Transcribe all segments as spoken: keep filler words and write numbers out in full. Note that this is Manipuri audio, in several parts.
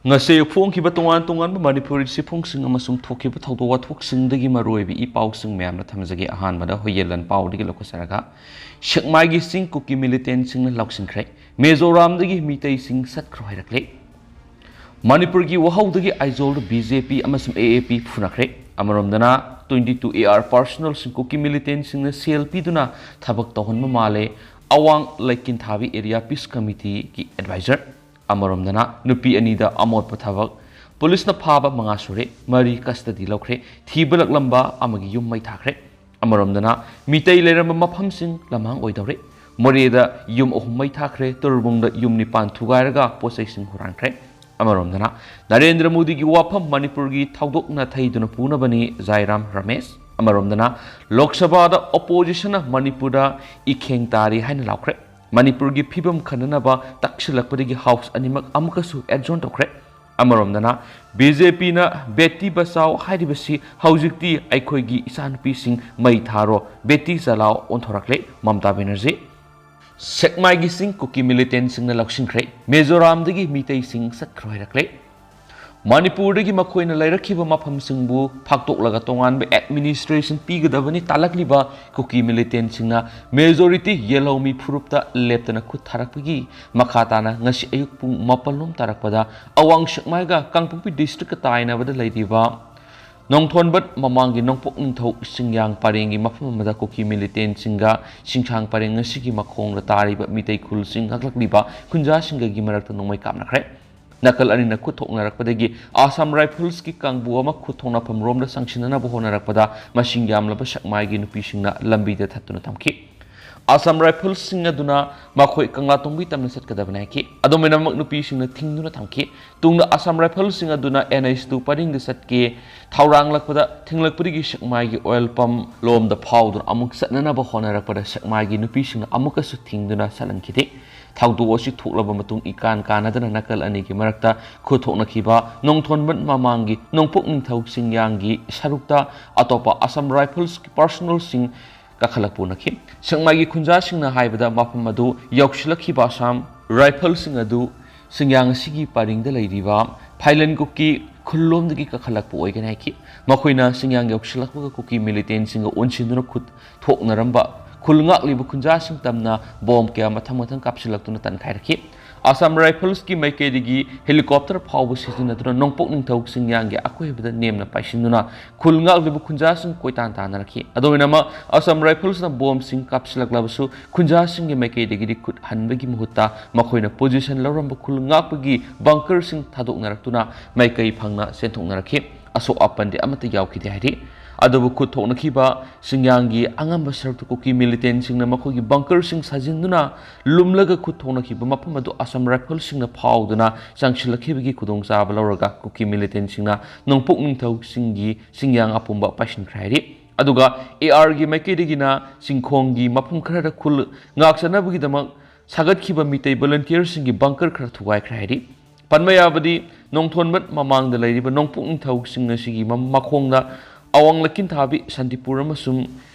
ꯉꯁꯤ ꯐꯣꯡꯈꯤꯕ ꯇꯣꯉꯥꯟ ꯇꯣꯉꯥꯟꯕ ꯃꯅꯤꯄꯨꯔꯤ ꯆꯦꯐꯣꯡꯁꯤꯡ ꯑꯃꯁꯨꯡ ꯊꯣꯛꯈꯤꯕ ꯊꯧꯗꯣꯛ ꯋꯥꯊꯣꯛꯁꯤꯡꯗꯒꯤ ꯃꯔꯨꯑꯣꯏꯕ ꯏ ꯄꯥꯎꯁꯤꯡ ꯃꯌꯥꯝꯅ ꯊꯝꯖꯒꯦ꯫ ꯑꯍꯥꯟꯕꯗ ꯍꯨꯌꯦꯟ ꯂꯥꯟꯄꯥꯎꯗꯒꯤ ꯂꯧꯈꯠꯆꯔꯒ, ꯁꯦꯛꯃꯥꯏꯒꯤ ꯆꯤꯡ ꯀꯨꯀꯤ ꯃꯤꯂꯤꯇꯦꯟꯁꯤꯡꯅ ꯂꯧꯁꯤꯟꯈ꯭ꯔꯦ꯫ ꯃꯤꯖꯣꯔꯥꯝꯗꯒꯤ ꯃꯤꯇꯩꯁꯤꯡ ꯆꯠꯈ꯭ꯔꯣ ꯍꯥꯏꯔꯛꯂꯦ꯫ ꯃꯅꯤꯄꯨꯔꯒꯤ ꯋꯥꯍꯧꯗꯒꯤ ꯑꯥꯏꯖꯣꯜꯗ ꯕꯤ ꯖꯦ ꯄꯤ ꯑꯃꯁꯨꯡ ꯑꯦ ꯑꯦ ꯄꯤ ꯐꯨꯅꯈ꯭ꯔꯦ꯫ ꯑꯃꯔꯣꯝꯗꯅ, twenty two A R personnelꯁꯤꯡ ꯀꯨꯀꯤ ꯃꯤꯂꯤꯇꯦꯟꯁꯤꯡꯅ ꯁꯦꯜ ꯄꯤꯗꯨꯅ ꯊꯕꯛ ꯇꯧꯍꯟꯕ ꯃꯥꯜꯂꯦ꯫ ꯑꯋꯥꯡ ꯂꯩꯀꯤꯟꯊꯥꯕꯤ ꯑꯦꯔꯤꯌꯥ ꯄꯤꯁ ꯀꯃꯤꯇꯤꯒꯤ ꯑꯦꯗꯚꯥꯏꯖꯔ꯫ ꯑꯃꯔꯣꯝꯗꯅ, ꯅꯨꯄꯤ ꯑꯅꯤꯗ ꯑꯃꯣꯠꯄ ꯊꯕꯛ꯫ ꯄꯨꯂꯤꯁꯅ ꯐꯥꯕ ꯃꯉꯥ ꯁꯨꯔꯦ, ꯃꯔꯤ ꯀꯁꯇꯗꯤ ꯂꯧꯈ꯭ꯔꯦ꯫ ꯊꯤꯕ ꯂꯛꯂꯝꯕ ꯑꯃꯒꯤ ꯌꯨꯝ ꯃꯩ ꯊꯥꯈ꯭ꯔꯦ꯫ ꯑꯃꯔꯣꯝꯗꯅ, ꯃꯤꯇꯩ ꯂꯩꯔꯝꯕ ꯃꯐꯝꯁꯤꯡ ꯂꯝꯍꯥꯡ ꯑꯣꯏꯗꯧꯔꯦ꯫ ꯃꯣꯔꯦꯗ ꯌꯨꯝ ꯑꯍꯨꯝ ꯃꯩ ꯊꯥꯈ꯭ꯔꯦ꯫ ꯇꯨꯔꯕꯨꯡꯗ ꯌꯨꯝ ꯅꯤꯄꯥꯟ ꯊꯨꯒꯥꯏꯔꯒ ꯄꯣꯠꯆꯩꯁꯤꯡ ꯍꯨꯔꯥꯟꯈ꯭ꯔꯦ꯫ ꯑꯃꯔꯣꯝꯗꯅ, ꯅꯔꯦꯟꯗ꯭ꯔ ꯃꯣꯗꯤꯒꯤ ꯋꯥꯐꯝ ꯃꯅꯤꯄꯨꯔꯒꯤ ꯊꯧꯗꯣꯛ ꯅꯥꯊꯩꯗꯨꯅ ꯄꯨꯅꯕꯅꯤ, ꯖꯥꯏꯔꯥꯝ ꯔꯃꯦꯁ꯫ ꯑꯃꯔꯣꯝꯗꯅ, ꯂꯣꯛ ꯁꯚꯥꯗ ꯑꯣꯄꯣꯖꯤꯁꯟꯅ ꯃꯅꯤꯄꯨꯔꯗ ꯏꯈꯦꯡ ꯇꯥꯔꯤ ꯍꯥꯏꯅ ꯂꯥꯎꯈ꯭ꯔꯦ꯫ ꯃꯅꯤꯄꯨꯔꯒꯤ ꯐꯤꯕꯝ ꯈꯟꯅꯅꯕ ꯇꯛꯁꯤꯜꯂꯛꯄꯗꯒꯤ ꯍꯥꯎꯁ ꯑꯅꯤꯃꯛ ꯑꯃꯨꯛꯀꯁꯨ ꯑꯦꯗꯖꯣꯔꯟ ꯇꯧꯈ꯭ꯔꯦ꯫ ꯑꯃꯔꯣꯝꯗꯅ, ꯕꯤ ꯖꯦ ꯄꯤꯅ ꯕꯦꯇꯤ ꯕꯆꯥꯎ ꯍꯥꯏꯔꯤꯕꯁꯤ ꯍꯧꯖꯤꯛꯇꯤ ꯑꯩꯈꯣꯏꯒꯤ ꯏꯆꯥꯅꯨꯄꯤꯁꯤꯡ ꯃꯩ ꯊꯥꯔꯣ, ꯕꯦꯇꯤ ꯆꯂꯥꯎ ꯑꯣꯟꯊꯣꯔꯛꯂꯦ꯫ ꯃꯃꯇꯥ ꯕꯦꯅꯔꯖꯤ꯫ ꯁꯦꯛꯃꯥꯏꯒꯤ ꯆꯤꯡ ꯀꯨꯀꯤ ꯃꯤꯂꯤꯇꯦꯟꯁꯤꯡꯅ ꯂꯧꯁꯤꯟꯈ꯭ꯔꯦ꯫ ꯃꯤꯖꯣꯔꯥꯝꯗꯒꯤ ꯃꯤꯇꯩꯁꯤꯡ ꯆꯠꯈ꯭ꯔꯣ ꯍꯥꯏꯔꯛꯂꯦ꯫ ꯃꯅꯤꯄꯨꯔꯗꯒꯤ ꯃꯈꯣꯏꯅ ꯂꯩꯔꯛꯈꯤꯕ ꯃꯐꯝꯁꯤꯡꯕꯨ ꯐꯥꯛꯇꯣꯛꯂꯒ ꯇꯣꯉꯥꯟꯕ ꯑꯦꯗꯃꯤꯅꯤꯁꯇ꯭ꯔꯦꯁꯟ ꯄꯤꯒꯗꯕꯅꯤ ꯇꯥꯂꯛꯂꯤꯕ ꯀꯨꯀꯤ ꯃꯤꯂꯤꯇꯦꯟꯁꯤꯡꯅ ꯃꯦꯖꯣꯔꯤꯇꯤ ꯌꯦꯜꯍꯧꯃꯤ ꯐꯨꯔꯨꯞꯇ ꯂꯦꯞꯇꯅ ꯈꯨꯠ ꯊꯥꯔꯛꯄꯒꯤ ꯃꯈꯥ ꯇꯥꯅ ꯉꯁꯤ ꯑꯌꯨꯛ ꯄꯨꯡ ꯃꯥꯄꯜ ꯂꯣꯝ ꯇꯥꯔꯛꯄꯗ ꯑꯋꯥꯡ ꯁꯦꯛꯃꯥꯏꯒ ꯀꯥꯡꯄꯣꯛꯄꯤ ꯗꯤꯁꯇ꯭ꯔꯤꯛꯀ ꯇꯥꯏꯅꯕꯗ ꯂꯩꯔꯤꯕ ꯅꯣꯡꯊꯣꯟꯕꯠ ꯃꯃꯥꯡꯒꯤ ꯅꯣꯡꯄꯣꯛ ꯅꯤꯡꯊꯧ ꯆꯤꯡꯌꯥꯡ ꯄꯔꯦꯡꯒꯤ ꯃꯐꯝ ꯑꯃꯗ ꯀꯨꯀꯤ ꯃꯤꯂꯤꯇꯦꯟꯁꯤꯡꯒ ꯆꯤꯡꯁꯥꯡ ꯄꯔꯦꯡ ꯑꯁꯤꯒꯤ ꯃꯈꯣꯡꯗ ꯇꯥꯔꯤꯕ ꯃꯤꯇꯩ ꯈꯨꯜꯁꯤꯡ ꯉꯥꯛꯂꯛꯂꯤꯕ ꯈꯨꯟꯖꯥꯁꯤꯡꯒꯒꯤ ꯃꯔꯛꯇ ꯅꯣꯡꯃꯩ ꯀꯥꯞꯅꯈ꯭ꯔꯦ꯫ ꯅꯥꯀꯜ ꯑꯅꯤꯅ ꯈꯨꯠ ꯊꯣꯛꯅꯔꯛꯄꯗꯒꯤ ꯑꯥꯁꯥꯝ ꯔꯥꯏꯐꯜꯁꯀꯤ ꯀꯥꯡꯕꯨ ꯑꯃ ꯈꯨꯠ ꯊꯣꯛꯅꯐꯝ ꯔꯣꯝꯗ ꯆꯪꯁꯤꯟꯅꯅꯕ ꯍꯣꯠꯅꯔꯛꯄꯗ ꯃꯁꯤꯡ ꯌꯥꯝꯂꯕ ꯁꯦꯛꯃꯥꯏꯒꯤ ꯅꯨꯄꯤꯁꯤꯡꯅ ꯂꯝꯕꯤꯗ ꯊꯠꯇꯨꯅ ꯊꯝꯈꯤ꯫ ꯑꯥꯁꯥꯝ ꯔꯥꯏꯐꯜꯁꯤꯡ ꯑꯗꯨꯅ ꯃꯈꯣꯏ ꯀꯪꯂꯥꯇꯣꯡꯕꯤ ꯇꯝꯅ ꯆꯠꯀꯗꯕꯅꯤ ꯍꯥꯏꯈꯤ꯫ ꯑꯗꯨꯝ ꯑꯣꯏꯅꯃꯛ ꯅꯨꯄꯤꯁꯤꯡꯅ ꯊꯤꯡꯗꯨꯅ ꯊꯝꯈꯤ꯫ ꯇꯨꯡꯗ ꯑꯥꯁꯥꯝ ꯔꯥꯏꯐꯜꯁꯤꯡ ꯑꯗꯨꯅ N H two ꯄꯔꯤꯡꯗ ꯆꯠꯀꯦ ꯊꯧꯔꯥꯡꯂꯛꯄꯗ ꯊꯤꯡꯂꯛꯄꯗꯒꯤ ꯁꯦꯛꯃꯥꯏꯒꯤ ꯑꯣꯏꯜ ꯄꯝ ꯂꯣꯝꯗ ꯐꯥꯎꯗꯨꯅ ꯑꯃꯨꯛ ꯆꯠꯅꯅꯕ ꯍꯣꯠꯅꯔꯛꯄꯗ ꯁꯦꯛꯃꯥꯏꯒꯤ ꯅꯨꯄꯤꯁꯤꯡꯅ ꯑꯃꯨꯛꯀꯁꯨ ꯊꯤꯡꯗꯨꯅ ꯆꯠꯍꯟꯈꯤꯗꯦ꯫ ꯊꯧꯗꯣꯛ ꯑꯁꯤ ꯊꯣꯛꯂꯕ ꯃꯇꯨꯡ ꯏꯀꯥꯟ ꯀꯥꯟꯅꯗꯅ ꯅꯥꯀꯜ ꯑꯅꯤꯒꯤ ꯃꯔꯛꯇ ꯈꯨꯠ ꯊꯣꯛꯅꯈꯤꯕ ꯅꯣꯡꯊꯣꯟꯕꯟ ꯃꯃꯥꯡꯒꯤ ꯅꯣꯡꯄꯣꯛ ꯅꯤꯡꯊꯧ ꯆꯤꯡꯌꯥꯡꯒꯤ ꯁꯔꯨꯛꯇ ꯑꯇꯣꯞꯄ ꯑꯥꯁꯥꯝ ꯔꯥꯏꯐꯜꯁꯀꯤ ꯄꯥꯔꯁꯣꯅꯦꯜꯁꯤꯡ ꯀꯥꯈꯠꯂꯛꯄ ꯎꯅꯈꯤ꯫ ꯁꯦꯛꯃꯥꯏꯒꯤ ꯈꯨꯟꯖꯥꯁꯤꯡꯅ ꯍꯥꯏꯕꯗ ꯃꯐꯝ ꯑꯗꯨ ꯌꯧꯁꯤꯜꯂꯛꯈꯤꯕ ꯑꯥꯁꯥꯝ ꯔꯥꯏꯐꯜꯁꯤꯡ ꯑꯗꯨ ꯁꯤꯡꯌꯥꯡ ꯑꯁꯤꯒꯤ ꯄꯔꯤꯡꯗ ꯂꯩꯔꯤꯕ ꯐꯥꯏꯂꯟ ꯀꯨꯀꯤ ꯈꯨꯜꯂꯣꯝꯗꯒꯤ ꯀꯥꯈꯠꯂꯛꯄ ꯑꯣꯏꯒꯅꯤ ꯍꯥꯏꯈꯤ꯫ ꯃꯈꯣꯏꯅ ꯁꯤꯡꯌꯥꯡ ꯌꯧꯁꯤꯜꯂꯛꯄꯒ ꯀꯨꯀꯤ ꯃꯤꯂꯤꯇꯦꯟꯁꯤꯡꯒ ꯑꯣꯟꯁꯤꯟꯗꯨꯅ ꯈꯨꯠ ꯊꯣꯛꯅꯔꯝꯕ ꯈꯨꯜ ꯉꯥꯛꯂꯤꯕ ꯈꯨꯟꯖꯥꯁꯤꯡ ꯇꯝꯅ ꯕꯣꯝ ꯀꯌꯥ ꯃꯊꯪ ꯃꯊꯪ ꯀꯥꯞꯁꯤꯜꯂꯛꯇꯨꯅ ꯇꯟꯈꯥꯏꯔꯛꯈꯤ꯫ ꯑꯁꯥꯝ ꯔꯥꯏꯐꯜꯁꯀꯤ ꯃꯥꯏꯀꯩꯗꯒꯤ ꯍꯦꯂꯤꯀꯣꯞꯇꯔ ꯐꯥꯎꯕ ꯁꯤꯖꯤꯟꯅꯗꯨꯅ ꯅꯣꯡꯄꯣꯛ ꯅꯤꯡꯊꯧ ꯁꯤꯡꯌꯥꯡꯒꯤ ꯑꯀꯣꯏꯕꯗ ꯅꯦꯝꯅ ꯄꯥꯏꯁꯤꯟꯗꯨꯅ ꯈꯨꯜ ꯉꯥꯛꯂꯤꯕ ꯈꯨꯟꯖꯥꯁꯤꯡ ꯀꯣꯏꯇꯥꯟ ꯇꯥꯟꯅꯔꯛꯈꯤ꯫ ꯑꯗꯨ ꯑꯣꯏꯅꯃꯛ, ꯑꯁꯥꯝ ꯔꯥꯏꯐꯜꯁꯅ ꯕꯣꯝꯁꯤꯡ ꯀꯥꯞꯁꯤꯜꯂꯛꯂꯕꯁꯨ ꯈꯨꯟꯖꯥꯁꯤꯡꯒꯤ ꯃꯥꯏꯀꯩꯗꯒꯤꯗꯤ ꯈꯨꯠ ꯍꯟꯕꯒꯤ ꯃꯍꯨꯠꯇ ꯃꯈꯣꯏꯅ ꯄꯣꯖꯤꯁꯟ ꯂꯧꯔꯝꯕ ꯈꯨꯜ ꯉꯥꯛꯄꯒꯤ ꯕꯪꯀꯔꯁꯤꯡ ꯊꯥꯗꯣꯛꯅꯔꯛꯇꯨꯅ ꯃꯥꯏꯀꯩ ꯐꯪꯅ ꯆꯦꯟꯊꯣꯛꯅꯔꯛꯈꯤ꯫ ꯑꯁꯣꯛ ꯑꯄꯟꯗꯤ ꯑꯃꯠꯇ ꯌꯥꯎꯈꯤꯗꯦ ꯍꯥꯏꯔꯤ꯫ ꯑꯗꯨꯕꯨ ꯈꯨꯠ ꯊꯣꯛꯅꯈꯤꯕ ꯁꯤꯡꯌꯥꯡꯒꯤ ꯑꯉꯝꯕ ꯁꯔꯨꯛꯇ ꯀꯨꯀꯤ ꯃꯤꯂꯤꯇꯦꯟꯁꯤꯡꯅ ꯃꯈꯣꯏꯒꯤ ꯕꯪꯀꯔꯁꯤꯡ ꯁꯥꯖꯤꯟꯗꯨꯅ ꯂꯨꯝꯂꯒ ꯈꯨꯠ ꯊꯣꯛꯅꯈꯤꯕ ꯃꯐꯝ ꯑꯗꯨ ꯑꯁꯥꯝ ꯔꯥꯏꯐꯜꯁꯤꯡꯅ ꯐꯥꯎꯗꯨꯅ ꯆꯪꯁꯤꯜꯂꯛꯈꯤꯕꯒꯤ ꯈꯨꯗꯣꯡꯆꯥꯕ ꯂꯧꯔꯒ ꯀꯨꯀꯤ ꯃꯤꯂꯤꯇꯦꯟꯁꯤꯡꯅ ꯅꯣꯡꯄꯣꯛ ꯅꯤꯡꯊꯧꯁꯤꯡꯒꯤ ꯁꯤꯡꯌꯥꯡ ꯑꯄꯨꯝꯕ ꯄꯥꯏꯁꯤꯟꯈ꯭ꯔꯦ ꯍꯥꯏꯔꯤ꯫ ꯑꯗꯨꯒ ꯑꯦ ꯑꯥꯔꯒꯤ ꯃꯥꯏꯀꯩꯗꯒꯤꯅ ꯆꯤꯡꯈꯣꯡꯒꯤ ꯃꯐꯝ ꯈꯔꯗ ꯈꯨꯜ ꯉꯥꯛꯆꯅꯕꯒꯤꯗꯃꯛ ꯁꯥꯒꯠꯈꯤꯕ ꯃꯤꯇꯩ ꯚꯣꯂꯨꯟꯇꯤꯌꯔꯁꯤꯡꯒꯤ ꯕꯪꯀꯔ ꯈꯔ ꯊꯨꯒꯥꯏꯈ꯭ꯔꯦ ꯍꯥꯏꯔꯤ꯫ ꯄꯟꯕ ꯌꯥꯕꯗꯤ, ꯅꯣꯡꯊꯣꯟꯕꯠ ꯃꯃꯥꯡꯗ ꯂꯩꯔꯤꯕ ꯅꯣꯡꯄꯣꯛ ꯅꯤꯡꯊꯧꯁꯤꯡ ꯑꯁꯤꯒꯤ ꯃ-, ꯃꯈꯣꯡꯗ ꯑꯋꯥꯡ ꯂꯩꯀꯤꯟꯊꯥꯕꯤ, ꯁꯥꯟꯇꯤꯄꯨꯔ ꯑꯃꯁꯨꯡ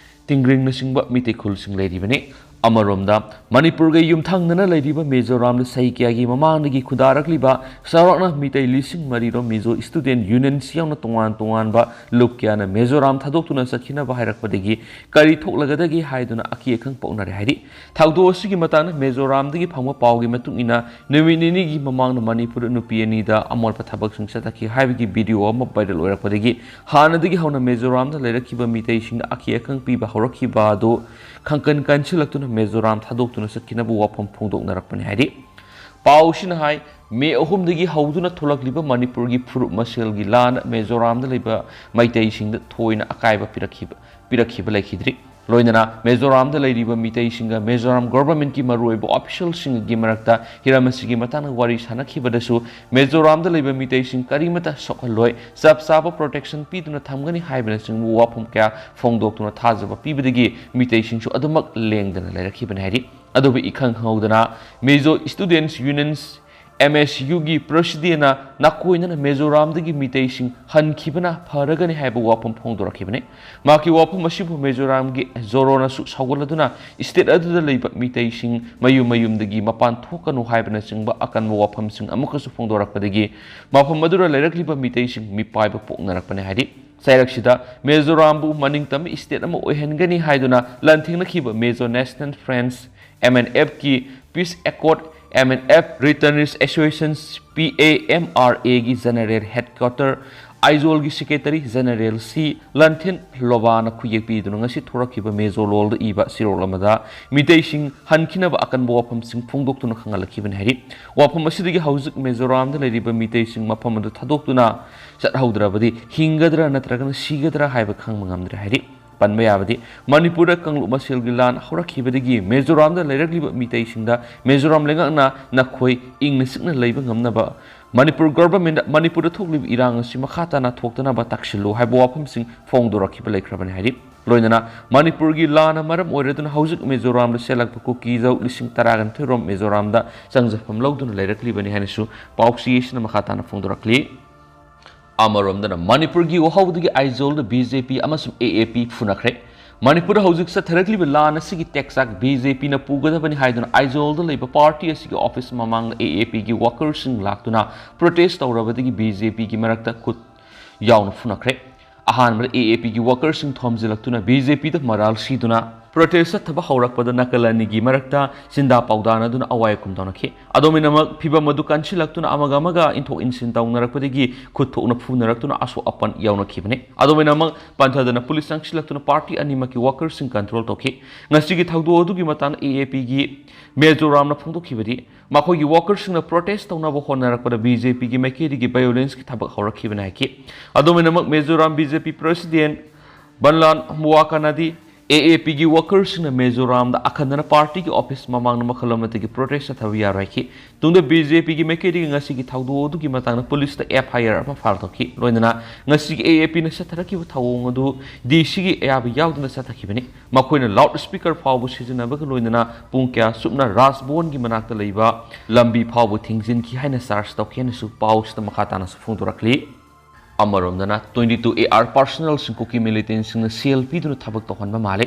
ꯇꯤꯡꯒ꯭ꯔꯤꯡꯅꯆꯤꯡꯕ ꯃꯤꯇꯩ ꯈꯨꯜꯁꯤꯡ ꯂꯩꯔꯤꯕꯅꯤ꯫ ꯑꯃꯔꯣꯝꯗ, ꯃꯅꯤꯄꯨꯔꯒ ꯌꯨꯝꯊꯪꯅꯅ ꯂꯩꯔꯤꯕ ꯃꯤꯖꯣꯔꯥꯝꯗ ꯆꯍꯤ ꯀꯌꯥꯒꯤ ꯃꯃꯥꯡꯗꯒꯤ ꯈꯨꯟꯗꯥꯔꯛꯂꯤꯕ ꯆꯥꯎꯔꯥꯛꯅ ꯃꯤꯇꯩ ꯂꯤꯁꯤꯡ ꯃꯔꯤꯔꯣꯝ ꯃꯤꯖꯣ ꯁ꯭ꯇꯨꯗꯦꯟꯠ ꯌꯨꯅꯤꯌꯟꯁ ꯌꯥꯎꯅ ꯇꯣꯉꯥꯟ ꯇꯣꯉꯥꯟꯕ ꯂꯨꯞ ꯀꯌꯥꯅ ꯃꯤꯖꯣꯔꯥꯝ ꯊꯥꯗꯣꯛꯇꯨꯅ ꯆꯠꯈꯤꯅꯕ ꯍꯥꯏꯔꯛꯄꯗꯒꯤ ꯀꯔꯤ ꯊꯣꯛꯂꯒꯗꯒꯦ ꯍꯥꯏꯗꯨꯅ ꯑꯀꯤ ꯑꯈꯪ ꯄꯣꯛꯅꯔꯦ ꯍꯥꯏꯔꯤ꯫ ꯊꯧꯗꯣꯛ ꯑꯁꯤꯒꯤ ꯃꯇꯥꯡꯗ ꯃꯤꯖꯣꯔꯥꯝꯗꯒꯤ ꯐꯪꯕ ꯄꯥꯎꯒꯤ ꯃꯇꯨꯡ ꯏꯟꯅ, ꯅꯨꯃꯤꯠ ꯅꯤꯅꯤꯒꯤ ꯃꯃꯥꯡꯗ ꯃꯅꯤꯄꯨꯔꯗ ꯅꯨꯄꯤ ꯑꯅꯤꯗ ꯑꯃꯣꯠꯄ ꯊꯕꯛꯁꯤꯡ ꯆꯠꯊꯈꯤ ꯍꯥꯏꯕꯒꯤ ꯚꯤꯗꯤꯑꯣ ꯑꯃ ꯚꯥꯏꯔꯦꯜ ꯑꯣꯏꯔꯛꯄꯗꯒꯤ, ꯍꯥꯟꯅꯗꯒꯤ ꯍꯧꯅ ꯃꯤꯖꯣꯔꯥꯝꯗ ꯂꯩꯔꯛꯈꯤꯕ ꯃꯤꯇꯩꯁꯤꯡꯗ ꯑꯀꯤ ꯑꯈꯪ ꯄꯤꯕ ꯍꯧꯔꯛꯈꯤꯕ ꯑꯗꯨ ꯈꯪꯀꯟ ꯀꯟꯁꯤꯜꯂꯛꯇꯨꯅ ꯃꯤꯖꯣꯔꯥꯝ ꯊꯥꯗꯣꯛꯇꯨꯅ ꯆꯠꯈꯤꯅꯕ ꯋꯥꯐꯝ ꯐꯣꯡꯗꯣꯛꯅꯔꯛꯄꯅꯤ ꯍꯥꯏꯔꯤ꯫ ꯄꯥꯎꯁꯤꯅ ꯍꯥꯏ, ꯃꯦ ꯑꯍꯨꯝꯗꯒꯤ ꯍꯧꯗꯨꯅ ꯊꯣꯛꯂꯛꯂꯤꯕ ꯃꯅꯤꯄꯨꯔꯒꯤ ꯐꯨꯔꯨꯞ ꯃꯁꯦꯜꯒꯤ ꯂꯥꯟ ꯃꯤꯖꯣꯔꯥꯝꯗ ꯂꯩꯕ ꯃꯩꯇꯩꯁꯤꯡꯗ ꯊꯣꯏꯅ ꯑꯀꯥꯏꯕ ꯄꯤꯔꯛꯈꯤꯕ, ꯄꯤꯔꯛꯈꯤꯕ ꯂꯩꯈꯤꯗ꯭ꯔꯤ꯫ ꯂꯣꯏꯅꯅ ꯃꯤꯖꯣꯔꯥꯝꯗ ꯂꯩꯔꯤꯕ ꯃꯤꯇꯩꯁꯤꯡꯒ ꯃꯤꯖꯣꯔꯥꯝ ꯒꯣꯚꯔꯟꯃꯦꯟꯠꯀꯤ ꯃꯔꯨꯑꯣꯏꯕ ꯑꯣꯐꯤꯁꯤꯌꯦꯜꯁꯤꯡꯒꯤ ꯃꯔꯛꯇ ꯍꯤꯔꯝ ꯑꯁꯤꯒꯤ ꯃꯇꯥꯡꯗ ꯋꯥꯔꯤ ꯁꯥꯅꯈꯤꯕꯗꯁꯨ, ꯃꯤꯖꯣꯔꯥꯝꯗ ꯂꯩꯕ ꯃꯤꯇꯩꯁꯤꯡ ꯀꯔꯤꯃꯠꯇ ꯁꯣꯛꯍꯜꯂꯣꯏ, ꯆꯞ ꯆꯥꯕ ꯄ꯭ꯔꯣꯇꯦꯛꯁꯟ ꯄꯤꯗꯨꯅ ꯊꯝꯒꯅꯤ ꯍꯥꯏꯕꯅꯆꯤꯡꯕ ꯋꯥꯐꯝ ꯀꯌꯥ ꯐꯣꯡꯗꯣꯛꯇꯨꯅ ꯊꯥꯖꯕ ꯄꯤꯕꯗꯒꯤ ꯃꯤꯇꯩꯁꯤꯡꯁꯨ ꯑꯗꯨꯃꯛ ꯂꯦꯡꯗꯅ ꯂꯩꯔꯛꯈꯤꯕꯅꯤ ꯍꯥꯏꯔꯤ꯫ ꯑꯗꯨꯕꯨ ꯏꯈꯪ ꯈꯪꯍꯧꯗꯅ ꯃꯤꯖꯣ ꯁ꯭ꯇꯨꯗꯦꯟꯠꯁ ꯌꯨꯅꯤꯌꯟꯁ ꯑꯦꯝ ꯑꯦꯁ ꯌꯨꯒꯤ ꯄ꯭ꯔꯁꯤꯗꯦꯟꯅ ꯅꯥꯀꯣꯏꯅꯅ ꯃꯤꯖꯣꯔꯥꯝꯗꯒꯤ ꯃꯤꯇꯩꯁꯤꯡ ꯍꯟꯈꯤꯕꯅ ꯐꯔꯒꯅꯤ ꯍꯥꯏꯕ ꯋꯥꯐꯝ ꯐꯣꯡꯗꯣꯔꯛꯈꯤꯕꯅꯤ꯫ ꯃꯍꯥꯛꯀꯤ ꯋꯥꯐꯝ ꯑꯁꯤꯕꯨ ꯃꯤꯖꯣꯔꯥꯝꯒꯤ ꯖꯣꯔꯣꯅꯁꯨ ꯁꯧꯒꯠꯂꯗꯨꯅ ꯁ꯭ꯇꯦꯠ ꯑꯗꯨꯗ ꯂꯩꯕ ꯃꯤꯇꯩꯁꯤꯡ ꯃꯌꯨꯝ ꯃꯌꯨꯝꯗꯒꯤ ꯃꯄꯥꯟ ꯊꯣꯛꯀꯅꯨ ꯍꯥꯏꯕꯅꯆꯤꯡꯕ ꯑꯀꯟꯕ ꯋꯥꯐꯝꯁꯤꯡ ꯑꯃꯨꯛꯀꯁꯨ ꯐꯣꯡꯗꯣꯔꯛꯄꯗꯒꯤ ꯃꯐꯝ ꯑꯗꯨꯗ ꯂꯩꯔꯛꯂꯤꯕ ꯃꯤꯇꯩꯁꯤꯡ ꯃꯤꯄꯥꯏꯕ ꯄꯣꯛꯅꯔꯛꯄꯅꯤ ꯍꯥꯏꯔꯤ꯫ ꯆꯩꯔꯛꯁꯤꯗ ꯃꯤꯖꯣꯔꯥꯝꯕꯨ ꯃꯅꯤꯡꯇꯝꯕ ꯁ꯭ꯇꯦꯠ ꯑꯃ ꯑꯣꯏꯍꯟꯒꯅꯤ ꯍꯥꯏꯗꯨꯅ ꯂꯥꯟꯊꯦꯡꯅꯈꯤꯕ Mizo national front, M N ꯑꯦꯐꯀꯤ peace accord, M N F returnees association, P A M R ꯑꯦꯒꯤ ꯖꯦꯅꯔꯦꯜ ꯍꯦꯗꯀ꯭ꯋꯥꯇꯔ ꯑꯥꯏꯖꯣꯜꯒꯤ ꯁꯦꯀ꯭ꯔꯦꯇꯔꯤ ꯖꯦꯅꯔꯦꯜ ꯁꯤ ꯂꯥꯟꯊꯦꯟ ꯂꯣꯕꯥꯅ ꯈꯨꯌꯦꯛ ꯄꯤꯗꯨꯅ ꯉꯁꯤ ꯊꯣꯔꯛꯈꯤꯕ ꯃꯤꯖꯣ ꯂꯣꯜꯗ ꯏꯕ ꯆꯦꯔꯣꯜ ꯑꯃꯗ ꯃꯤꯇꯩꯁꯤꯡ ꯍꯟꯈꯤꯅꯕ ꯑꯀꯟꯕ ꯋꯥꯐꯝꯁꯤꯡ ꯐꯣꯡꯗꯣꯛꯇꯨꯅ ꯈꯪꯍꯜꯂꯛꯈꯤꯕꯅꯤ ꯍꯥꯏꯔꯤ꯫ ꯋꯥꯐꯝ ꯑꯁꯤꯗꯒꯤ ꯍꯧꯖꯤꯛ ꯃꯤꯖꯣꯔꯥꯝꯗ ꯂꯩꯔꯤꯕ ꯃꯤꯇꯩꯁꯤꯡ ꯃꯐꯝ ꯑꯗꯨ ꯊꯥꯗꯣꯛꯇꯨꯅ ꯆꯠꯍꯧꯗ꯭ꯔꯕꯗꯤ ꯍꯤꯡꯒꯗ꯭ꯔꯥ ꯅꯠꯇ꯭ꯔꯒꯅ ꯁꯤꯒꯗ꯭ꯔꯥ ꯍꯥꯏꯕ ꯈꯪꯕ ꯉꯝꯗ꯭ꯔꯦ ꯍꯥꯏꯔꯤ꯫ ꯄꯟꯕ ꯌꯥꯕꯗꯤ ꯃꯅꯤꯄꯨꯔꯗ ꯀꯥꯡꯂꯨꯞ ꯃꯁꯦꯜꯒꯤ ꯂꯥꯟ ꯍꯧꯔꯛꯈꯤꯕꯗꯒꯤ ꯃꯤꯖꯣꯔꯥꯝꯗ ꯂꯩꯔꯛꯂꯤꯕ ꯃꯤꯇꯩꯁꯤꯡꯗ ꯃꯤꯖꯣꯔꯥꯝ ꯂꯩꯉꯥꯛꯅ ꯅꯈꯣꯏ ꯏꯪꯅ ꯆꯤꯛꯅ ꯂꯩꯕ ꯉꯝꯅꯕ ꯃꯅꯤꯄꯨꯔ ꯒꯣꯚꯔꯟꯃꯦꯟꯠ ꯃꯅꯤꯄꯨꯔꯗ ꯊꯣꯛꯂꯤꯕ ꯏꯔꯥꯡ ꯑꯁꯤ ꯃꯈꯥ ꯇꯥꯅ ꯊꯣꯛꯇꯅꯕ ꯇꯥꯛꯁꯤꯜꯂꯨ ꯍꯥꯏꯕ ꯋꯥꯐꯝꯁꯤꯡ ꯐꯣꯡꯗꯣꯔꯛꯈꯤꯕ ꯂꯩꯈ꯭ꯔꯕꯅꯤ ꯍꯥꯏꯔꯤ꯫ ꯂꯣꯏꯅꯅ ꯃꯅꯤꯄꯨꯔꯒꯤ ꯂꯥꯟꯅ ꯃꯔꯝ ꯑꯣꯏꯔꯗꯨꯅ ꯍꯧꯖꯤꯛ ꯃꯤꯖꯣꯔꯥꯝꯗ ꯆꯦꯜꯂꯛꯄ ꯀꯨꯀꯤꯖꯧ ꯂꯤꯁꯤꯡ ꯇꯔꯥꯒ ꯅꯤꯊꯣꯏ ꯔꯣꯝ ꯃꯤꯖꯣꯔꯥꯝꯗ ꯆꯪꯖꯐꯝ ꯂꯧꯗꯨꯅ ꯂꯩꯔꯛꯂꯤꯕꯅꯤ ꯍꯥꯏꯅꯁꯨ ꯄꯥꯎꯆꯦ ꯑꯁꯤꯅ ꯃꯈꯥ ꯇꯥꯅ ꯐꯣꯡꯗꯣꯔꯛꯂꯤ꯫ ꯑꯃꯔꯣꯝꯗꯅ ꯃꯅꯤꯄꯨꯔꯒꯤ ꯋꯥꯍꯧꯗꯒꯤ ꯑꯥꯏꯖꯣꯜꯗ ꯕꯤ ꯖꯦ ꯄꯤ ꯑꯃꯁꯨꯡ ꯑꯦ ꯑꯦ ꯄꯤ ꯐꯨꯅꯈ꯭ꯔꯦ꯫ ꯃꯅꯤꯄꯨꯔꯗ ꯍꯧꯖꯤꯛ ꯆꯠꯊꯔꯛꯂꯤꯕ ꯂꯥꯟ ꯑꯁꯤꯒꯤ ꯇꯦꯛꯆꯥꯛ ꯕꯤ ꯖꯦ ꯄꯤꯅ ꯄꯨꯒꯗꯕꯅꯤ ꯍꯥꯏꯗꯨꯅ ꯑꯥꯏꯖꯣꯜꯗ ꯂꯩꯕ ꯄꯥꯔꯇꯤ ꯑꯁꯤꯒꯤ ꯑꯣꯐꯤꯁ ꯃꯃꯥꯡꯗ ꯑꯦ ꯑꯦ ꯄꯤꯒꯤ ꯋꯥꯀꯔꯁꯤꯡ ꯂꯥꯛꯇꯨꯅ ꯄ꯭ꯔꯣꯇꯦꯁ ꯇꯧꯔꯕꯗꯒꯤ ꯕꯤ ꯖꯦ ꯄꯤꯒꯤ ꯃꯔꯛꯇ ꯈꯨꯠ ꯌꯥꯎꯅ ꯐꯨꯅꯈ꯭ꯔꯦ꯫ ꯑꯍꯥꯟꯕꯗ ꯑꯦ ꯑꯦ ꯄꯤꯒꯤ ꯋꯥꯀꯔꯁꯤꯡ ꯊꯣꯝꯖꯤꯜꯂꯛꯇꯨꯅ ꯕꯤ ꯖꯦ ꯄꯤꯗ ꯃꯔꯥꯜ ꯁꯤꯗꯨꯅ ꯄ꯭ꯔꯣꯇꯦꯁ ꯆꯠꯊꯕ ꯍꯧꯔꯛꯄꯗ ꯅꯥꯀꯜ ꯑꯅꯤꯒꯤ ꯃꯔꯛꯇ ꯆꯤꯟꯗꯥ ꯄꯥꯎꯗꯥꯅꯗꯨꯅ ꯑꯋꯥ ꯑꯀꯨꯝ ꯇꯧꯅꯈꯤ꯫ ꯑꯗꯨꯝ ꯑꯣꯏꯅꯃꯛ ꯐꯤꯚꯝ ꯑꯗꯨ ꯀꯟꯁꯤꯜꯂꯛꯇꯨꯅ ꯑꯃꯒ ꯑꯃꯒ ꯏꯟꯊꯣꯛ ꯏꯟꯁꯤꯟ ꯇꯧꯅꯔꯛꯄꯗꯒꯤ ꯈꯨꯠ ꯊꯣꯛꯅ ꯐꯨꯅꯔꯛꯇꯨꯅ ꯑꯁꯣꯛ ꯑꯄꯟ ꯌꯥꯎꯅꯈꯤꯕꯅꯤ꯫ ꯑꯗꯨꯝ ꯑꯣꯏꯅꯃꯛ ꯄꯟꯊꯗꯅ ꯄꯨꯂꯤꯁ ꯆꯪꯁꯤꯜꯂꯛꯇꯨꯅ ꯄꯥꯔꯇꯤ ꯑꯅꯤꯃꯛꯀꯤ ꯋꯥꯀꯔꯁꯤꯡ ꯀꯟꯇ꯭ꯔꯣꯜ ꯇꯧꯈꯤ꯫ ꯉꯁꯤꯒꯤ ꯊꯧꯗꯣꯛ ꯑꯗꯨꯒꯤ ꯃꯇꯥꯡꯗ ꯑꯦ ꯑꯦ ꯄꯤꯒꯤ ꯃꯤꯖꯣꯔꯥꯝꯅ ꯐꯣꯡꯗꯣꯛꯈꯤꯕꯗꯤ ꯃꯈꯣꯏꯒꯤ ꯋꯥꯀꯔꯁꯤꯡꯅ ꯄ꯭ꯔꯣꯇꯦꯁ ꯇꯧꯅꯕ ꯍꯣꯠꯅꯔꯛꯄꯗ ꯕꯤ ꯖꯦ ꯄꯤꯒꯤ ꯃꯥꯏꯀꯩꯗꯒꯤ ꯚꯥꯏꯑꯣꯂꯦꯟꯁꯀꯤ ꯊꯕꯛ ꯍꯧꯔꯛꯈꯤꯕꯅꯤ ꯍꯥꯏꯈꯤ꯫ ꯑꯗꯨꯝ ꯑꯣꯏꯅꯃꯛ ꯃꯤꯖꯣꯔꯥꯝ ꯕꯤ ꯖꯦ ꯄꯤ ꯄ꯭ꯔꯁꯤꯗꯦꯟ ꯕꯟꯂꯥꯟ ꯃꯨꯋꯥꯀꯥꯅꯗꯤ ꯑꯦ ꯑꯦ ꯄꯤꯒꯤ ꯋꯥꯀꯔꯁꯤꯡꯅ ꯃꯤꯖꯣꯔꯥꯝꯗ ꯑꯈꯟꯅꯅ ꯄꯥꯔꯇꯤꯒꯤ ꯑꯣꯐꯤꯁ ꯃꯃꯥꯡꯗ ꯃꯈꯜ ꯑꯃꯠꯇꯒꯤ ꯄ꯭ꯔꯣꯇꯦꯁ ꯆꯠꯊꯕ ꯌꯥꯔꯣꯏ ꯍꯥꯏꯈꯤ꯫ ꯇꯨꯡꯗ ꯕꯤ ꯖꯦ ꯄꯤꯒꯤ ꯃꯥꯏꯀꯩꯗꯒꯤ ꯉꯁꯤꯒꯤ ꯊꯧꯗꯣꯛ ꯑꯗꯨꯒꯤ ꯃꯇꯥꯡꯗ ꯄꯨꯂꯤꯁꯇ ꯑꯦꯐ ꯑꯥꯏ ꯑꯥꯔ ꯑꯃ ꯐꯥꯏꯜ ꯇꯧꯈꯤ꯫ ꯂꯣꯏꯅꯅ ꯉꯁꯤꯒꯤ ꯑꯦ ꯑꯦ ꯄꯤꯅ ꯆꯠꯊꯔꯛꯈꯤꯕ ꯊꯧꯑꯣꯡ ꯑꯗꯨ ꯗꯤ ꯁꯤꯒꯤ ꯑꯌꯥꯕ ꯌꯥꯎꯗꯅ ꯆꯠꯊꯈꯤꯕꯅꯤ꯫ ꯃꯈꯣꯏꯅ ꯂꯥꯎꯗ ꯁ꯭ꯄꯤꯀꯔ ꯐꯥꯎꯕ ꯁꯤꯖꯤꯟꯅꯕꯒ ꯂꯣꯏꯅꯅ ꯄꯨꯡ ꯀꯌꯥ ꯆꯨꯞꯅ ꯔꯥꯖ ꯚꯋꯟꯒꯤ ꯃꯅꯥꯛꯇ ꯂꯩꯕ ꯂꯝꯕꯤ ꯐꯥꯎꯕ ꯊꯤꯡꯖꯤꯟꯈꯤ ꯍꯥꯏꯅ ꯆꯥꯔꯖ ꯇꯧꯈꯤ ꯍꯥꯏꯅꯁꯨ ꯄꯥꯎꯁꯤꯗ ꯃꯈꯥ ꯇꯥꯅꯁꯨ ꯐꯣꯡꯗꯣꯔꯛꯂꯤ꯫ ꯑꯃꯔꯣꯝꯗꯅ, ꯇ꯭ꯋꯦꯟꯇꯤ ꯇꯨ ꯑꯦ ꯑꯥꯔ ꯄꯥꯔꯁꯅꯦꯜꯁꯤꯡ ꯀꯨꯀꯤ ꯃꯤꯂꯤꯇꯦꯟꯁꯤꯡꯅ ꯁꯦꯜ ꯄꯤꯗꯨꯅ ꯊꯕꯛ ꯇꯧꯍꯟꯕ ꯃꯥꯜꯂꯤ꯫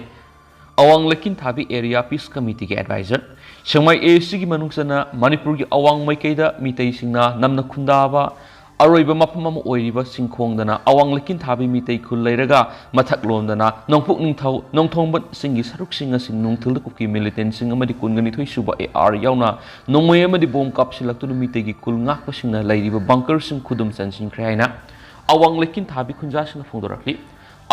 ꯑꯋꯥꯡ ꯂꯩꯀꯤꯟꯊꯥꯕꯤ ꯑꯦꯔꯤꯌꯥ ꯄꯤꯁ ꯀꯃꯤꯇꯤꯒꯤ ꯑꯦꯗꯚꯥꯏꯖꯔ, ꯁꯦꯡꯃꯥꯏ ꯑꯦ ꯁꯤꯒꯤ ꯃꯅꯨꯡ ꯆꯟꯅ ꯃꯅꯤꯄꯨꯔꯒꯤ ꯑꯋꯥꯡ ꯃꯥꯏꯀꯩꯗ ꯃꯤꯇꯩꯁꯤꯡꯅ ꯅꯝꯅ ꯈꯨꯟꯗꯥꯕ ꯑꯔꯣꯏꯕ ꯃꯐꯝ ꯑꯃ ꯑꯣꯏꯔꯤꯕ ꯆꯤꯡꯈꯣꯡꯗꯅ ꯑꯋꯥꯡ ꯂꯩꯀꯤꯟꯊꯥꯕꯤ ꯃꯤꯇꯩ ꯈꯨꯜ ꯂꯩꯔꯒ ꯃꯊꯛꯂꯣꯝꯗꯅ ꯅꯣꯡꯄꯣꯛ ꯅꯤꯡꯊꯧ ꯅꯣꯡꯊꯣꯡꯕꯟꯁꯤꯡꯒꯤ ꯁꯔꯨꯛꯁꯤꯡ ꯑꯁꯤ ꯅꯨꯡꯊꯤꯜꯗ ꯀꯨꯀꯤ ꯃꯤꯂꯤꯇꯦꯟꯁꯤꯡ ꯑꯃꯗꯤ ꯀꯨꯟꯒ ꯅꯤꯊꯣꯏ ꯁꯨꯕ ꯑꯦ ꯑꯥꯔ ꯌꯥꯎꯅ ꯅꯣꯡꯃꯩ ꯑꯃꯗꯤ ꯕꯣꯝ ꯀꯥꯞꯁꯤꯜꯂꯛꯇꯨꯅ ꯃꯤꯇꯩꯒꯤ ꯈꯨꯜ ꯉꯥꯛꯄꯁꯤꯡꯅ ꯂꯩꯔꯤꯕ ꯕꯪꯀꯔꯁꯤꯡ ꯈꯨꯗꯨꯝ ꯆꯟꯁꯤꯟꯈ꯭ꯔꯦ ꯍꯥꯏꯅ ꯑꯋꯥꯡ ꯂꯩꯀꯤꯟꯊꯥꯕꯤ ꯈꯨꯟꯖꯥꯁꯤꯡꯅ ꯐꯣꯡꯗꯣꯔꯛꯂꯤ꯫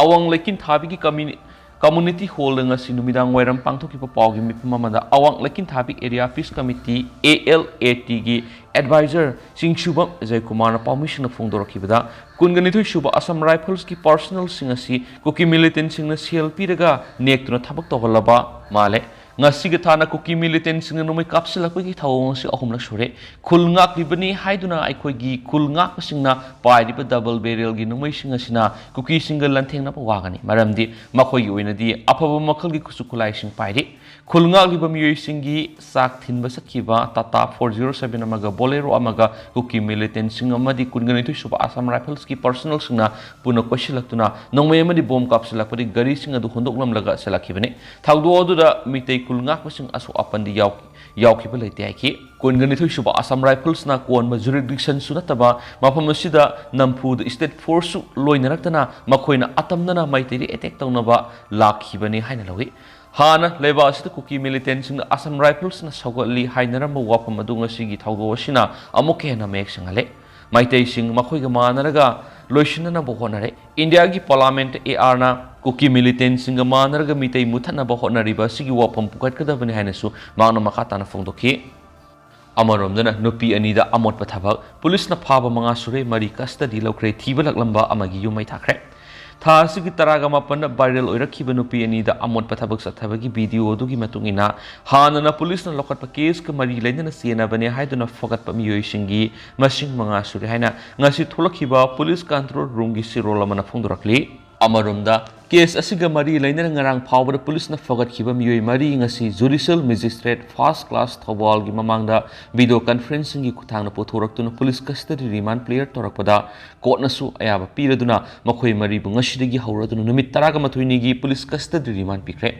ꯑꯋꯥꯡ ꯂꯩꯀꯤꯟꯊꯥꯕꯤꯒꯤ ꯀꯝꯃ꯭ꯌꯨꯅꯤ-, ꯀꯝꯃ꯭ꯌꯨꯅꯤꯇꯤ ꯍꯣꯜꯗ ꯉꯁꯤ ꯅꯨꯃꯤꯗꯥꯡ ꯋꯥꯏꯔꯝ ꯄꯥꯡꯊꯣꯛꯈꯤꯕ ꯄꯥꯎꯒꯤ ꯃꯤꯐꯝ ꯑꯃꯗ ꯑꯋꯥꯡ ꯂꯩꯀꯤꯟꯊꯥꯕꯤ area peace committee, A L A ꯇꯤꯒꯤ ꯑꯦꯗꯚꯥꯏꯖꯔ ꯆꯤꯡꯁꯨꯕꯝ ꯑꯖꯌ ꯀꯨꯃꯥꯔꯅ ꯄꯥꯎꯃꯤꯁꯤꯡꯅ ꯐꯣꯡꯗꯣꯔꯛꯈꯤꯕꯗ, ꯀꯨꯟꯒ ꯅꯤꯊꯣꯏ ꯁꯨꯕ ꯑꯁꯥꯝ ꯔꯥꯏꯐꯜꯁꯀꯤ ꯄꯥꯔꯁꯅꯦꯜꯁꯤꯡ ꯑꯁꯤ ꯀꯨꯀꯤ ꯃꯤꯂꯤꯇꯦꯟꯁꯤꯡꯅ ꯁꯦꯜ ꯄꯤꯔꯒ ꯅꯦꯛꯇꯨꯅ ꯊꯕꯛ ꯇꯧꯍꯜꯂꯕ ꯃꯥꯜꯂꯦ꯫ ꯉꯁꯤꯒ ꯊꯥꯅ ꯀꯨꯀꯤ ꯃꯤꯂꯤꯇꯦꯟꯁꯤꯡꯅ ꯅꯣꯡꯃꯩ ꯀꯥꯞꯁꯤꯜꯂꯛꯄꯒꯤ ꯊꯧꯑꯣꯡ ꯑꯁꯤ ꯑꯍꯨꯝꯂꯛ ꯁꯨꯔꯦ꯫ ꯈꯨꯜ ꯉꯥꯛꯂꯤꯕꯅꯤ ꯍꯥꯏꯗꯨꯅ ꯑꯩꯈꯣꯏꯒꯤ ꯈꯨꯜ ꯉꯥꯛꯄꯁꯤꯡꯅ ꯄꯥꯏꯔꯤꯕ ꯗꯕꯜ ꯕꯦꯔꯦꯜꯒꯤ ꯅꯣꯡꯃꯩꯁꯤꯡ ꯑꯁꯤꯅ ꯀꯨꯀꯤꯁꯤꯡꯒ ꯂꯥꯟꯊꯦꯡꯅꯕ ꯋꯥꯒꯅꯤ, ꯃꯔꯝꯗꯤ ꯃꯈꯣꯏꯒꯤ ꯑꯣꯏꯅꯗꯤ ꯑꯐꯕ ꯃꯈꯜꯒꯤ ꯈꯨꯠꯁꯨ ꯈꯨꯠꯂꯥꯏꯁꯤꯡ ꯄꯥꯏꯔꯤ꯫ ꯈꯨꯜ ꯉꯥꯛꯂꯤꯕ ꯃꯤꯑꯣꯏꯁꯤꯡꯒꯤ ꯆꯥꯛ ꯊꯤꯟꯕ ꯆꯠꯈꯤꯕ ꯇꯥꯇꯥ ꯐꯣꯔ ꯖꯤꯔꯣ ꯁꯚꯦꯟ ꯑꯃꯒ ꯕꯣꯂꯦꯔꯣ ꯑꯃꯒ ꯀꯨꯀꯤ ꯃꯤꯂꯤꯇꯦꯟꯁꯤꯡ ꯑꯃꯗꯤ ꯀꯨꯟꯒ ꯅꯤꯊꯣꯏ ꯁꯨꯕ ꯑꯁꯥꯝ ꯔꯥꯏꯐꯜꯁꯀꯤ ꯄꯥꯔꯁꯅꯦꯜꯁꯤꯡꯅ ꯄꯨꯟꯅ ꯀꯣꯏꯁꯤꯜꯂꯛꯇꯨꯅ ꯅꯣꯡꯃꯩ ꯑꯃꯗꯤ ꯕꯣꯝ ꯀꯥꯞꯁꯤꯜꯂꯛꯄꯗꯒꯤ ꯒꯥꯔꯤꯁꯤꯡ ꯑꯗꯨ ꯍꯨꯟꯗꯣꯛꯂꯝꯂꯒ ꯆꯠꯂꯛꯈꯤꯕꯅꯤ꯫ ꯊꯧꯗꯣꯛ ꯑꯗꯨꯗ ꯃꯤꯇꯩ ꯈꯨꯜ ꯉꯥꯛꯄꯁꯤꯡ ꯑꯁꯣꯛ ꯑꯄꯟꯗꯤ ꯌꯥꯎ-, ꯌꯥꯎꯈꯤꯕ ꯂꯩꯇꯦ ꯍꯥꯏꯈꯤ꯫ ꯀꯨꯟꯒ ꯅꯤꯊꯣꯏ ꯁꯨꯕ ꯑꯁꯥꯝ ꯔꯥꯏꯐꯜꯁꯅ ꯀꯣꯟꯕ ꯖꯨꯔꯤꯗꯤꯛꯁꯟꯁꯨ ꯅꯠꯇꯕ ꯃꯐꯝ ꯑꯁꯤꯗ ꯅꯝꯐꯨꯗ ꯁ꯭ꯇꯦꯠ ꯐꯣꯔꯁꯁꯨ ꯂꯣꯏꯅꯔꯛꯇꯅ ꯃꯈꯣꯏꯅ ꯑꯇꯝꯅꯅ ꯃꯩꯇꯩꯗ ꯑꯦꯇꯦꯛ ꯇꯧꯅꯕ ꯂꯥꯛꯈꯤꯕꯅꯤ ꯍꯥꯏꯅ ꯂꯧꯏ꯫ ꯍꯥꯟꯅ ꯂꯩꯕꯥꯛ ꯑꯁꯤꯗ ꯀꯨꯀꯤ ꯃꯤꯂꯤꯇꯦꯟꯁꯤꯡꯅ ꯑꯁꯥꯝ ꯔꯥꯏꯐꯜꯁꯅ ꯁꯧꯒꯠꯂꯤ ꯍꯥꯏꯅꯔꯝꯕ ꯋꯥꯐꯝ ꯑꯗꯨ ꯉꯁꯤꯒꯤ ꯊꯧꯗꯣꯛ ꯑꯁꯤꯅ ꯑꯃꯨꯛꯀ ꯍꯦꯟꯅ ꯃꯌꯦꯛ ꯁꯦꯡꯍꯜꯂꯦ꯫ ꯃꯩꯇꯩꯁꯤꯡ ꯃꯈꯣꯏꯒ ꯃꯥꯟꯅꯔꯒ ꯂꯣꯏꯁꯤꯟꯅꯅꯕ ꯍꯣꯠꯅꯔꯦ꯫ ꯏꯟꯗꯤꯌꯥꯒꯤ ꯄꯥꯔꯂꯥꯃꯦꯟꯠ ꯑꯦ ꯑꯥꯔꯅ ꯀꯨꯀꯤ ꯃꯤꯂꯤꯇꯦꯟꯁꯤꯡꯒ ꯃꯥꯟꯅꯔꯒ ꯃꯤꯇꯩ ꯃꯨꯊꯠꯅꯕ ꯍꯣꯠꯅꯔꯤꯕ ꯑꯁꯤꯒꯤ ꯋꯥꯐꯝ ꯄꯨꯈꯠꯀꯗꯕꯅꯤ ꯍꯥꯏꯅꯁꯨ ꯃꯍꯥꯛꯅ ꯃꯈꯥ ꯇꯥꯅ ꯐꯣꯡꯗꯣꯛꯈꯤ꯫ ꯑꯃꯔꯣꯝꯗꯅ ꯅꯨꯄꯤ ꯑꯅꯤꯗ ꯑꯃꯣꯠꯄ ꯊꯕꯛ, ꯄꯨꯂꯤꯁꯅ ꯐꯥꯕ ꯃꯉꯥ ꯁꯨꯔꯦ, ꯃꯔꯤ ꯀꯁꯇꯗꯤ ꯂꯧꯈ꯭ꯔꯦ, ꯊꯤꯕ ꯂꯥꯛꯂꯝꯕ ꯑꯃꯒꯤ ꯌꯨꯝ ꯃꯩ ꯊꯥꯈ꯭ꯔꯦ꯫ ꯊꯥ ꯑꯁꯤꯒꯤ ꯇꯔꯥꯒ ꯃꯥꯄꯟꯗ viral ꯑꯣꯏꯔꯛꯈꯤꯕ ꯅꯨꯄꯤ ꯑꯅꯤꯗ ꯑꯃꯣꯠꯄ ꯊꯕꯛ ꯆꯠꯊꯕꯒꯤ video ꯑꯗꯨꯒꯤ ꯃꯇꯨꯡ ꯏꯟꯅ, ꯍꯥꯟꯅꯅ ꯄꯨꯂꯤꯁꯅ ꯂꯧꯈꯠꯄ caseꯀ ꯃꯔꯤ ꯂꯩꯅꯅ ꯆꯦꯟꯅꯕꯅꯦ ꯍꯥꯏꯗꯨꯅ ꯐꯒꯠꯄ ꯃꯤꯑꯣꯏꯁꯤꯡꯒꯤ ꯃꯁꯤꯡ ꯃꯉꯥ ꯁꯨꯔꯦ ꯍꯥꯏꯅ ꯉꯁꯤ ꯊꯣꯛꯂꯛꯈꯤꯕ police control roomꯒꯤ ꯆꯦꯔꯣꯜ ꯑꯃꯅ ꯐꯣꯡꯗꯣꯔꯛꯂꯤ꯫ ꯑꯃꯔꯣꯝꯗ, case ꯑꯁꯤꯒ ꯃꯔꯤ ꯂꯩꯅꯅ ꯉꯔꯥꯡ ꯐꯥꯎꯕꯗ ꯄꯨꯂꯤꯁꯅ ꯐꯒꯠꯈꯤꯕ ꯃꯤꯑꯣꯏ ꯃꯔꯤ ꯉꯁꯤ Judicial Magistrate First Class ꯊꯧꯕꯥꯜꯒꯤ ꯃꯃꯥꯡꯗ video conferencingꯒꯤ ꯈꯨꯠꯊꯥꯡꯗ ꯄꯨꯊꯣꯔꯛꯇꯨꯅ police custody remand clear ꯇꯧꯔꯛꯄꯗ, courtꯅꯁꯨ ꯑꯌꯥꯕ ꯄꯤꯔꯗꯨꯅ ꯃꯈꯣꯏ ꯃꯔꯤꯕꯨ ꯉꯁꯤꯗꯒꯤ ꯍꯧꯔꯗꯨꯅ ꯅꯨꯃꯤꯠ ꯇꯔꯥꯒ ꯃꯥꯊꯣꯏꯅꯤꯒꯤ police custody remand ꯄꯤꯈ꯭ꯔꯦ꯫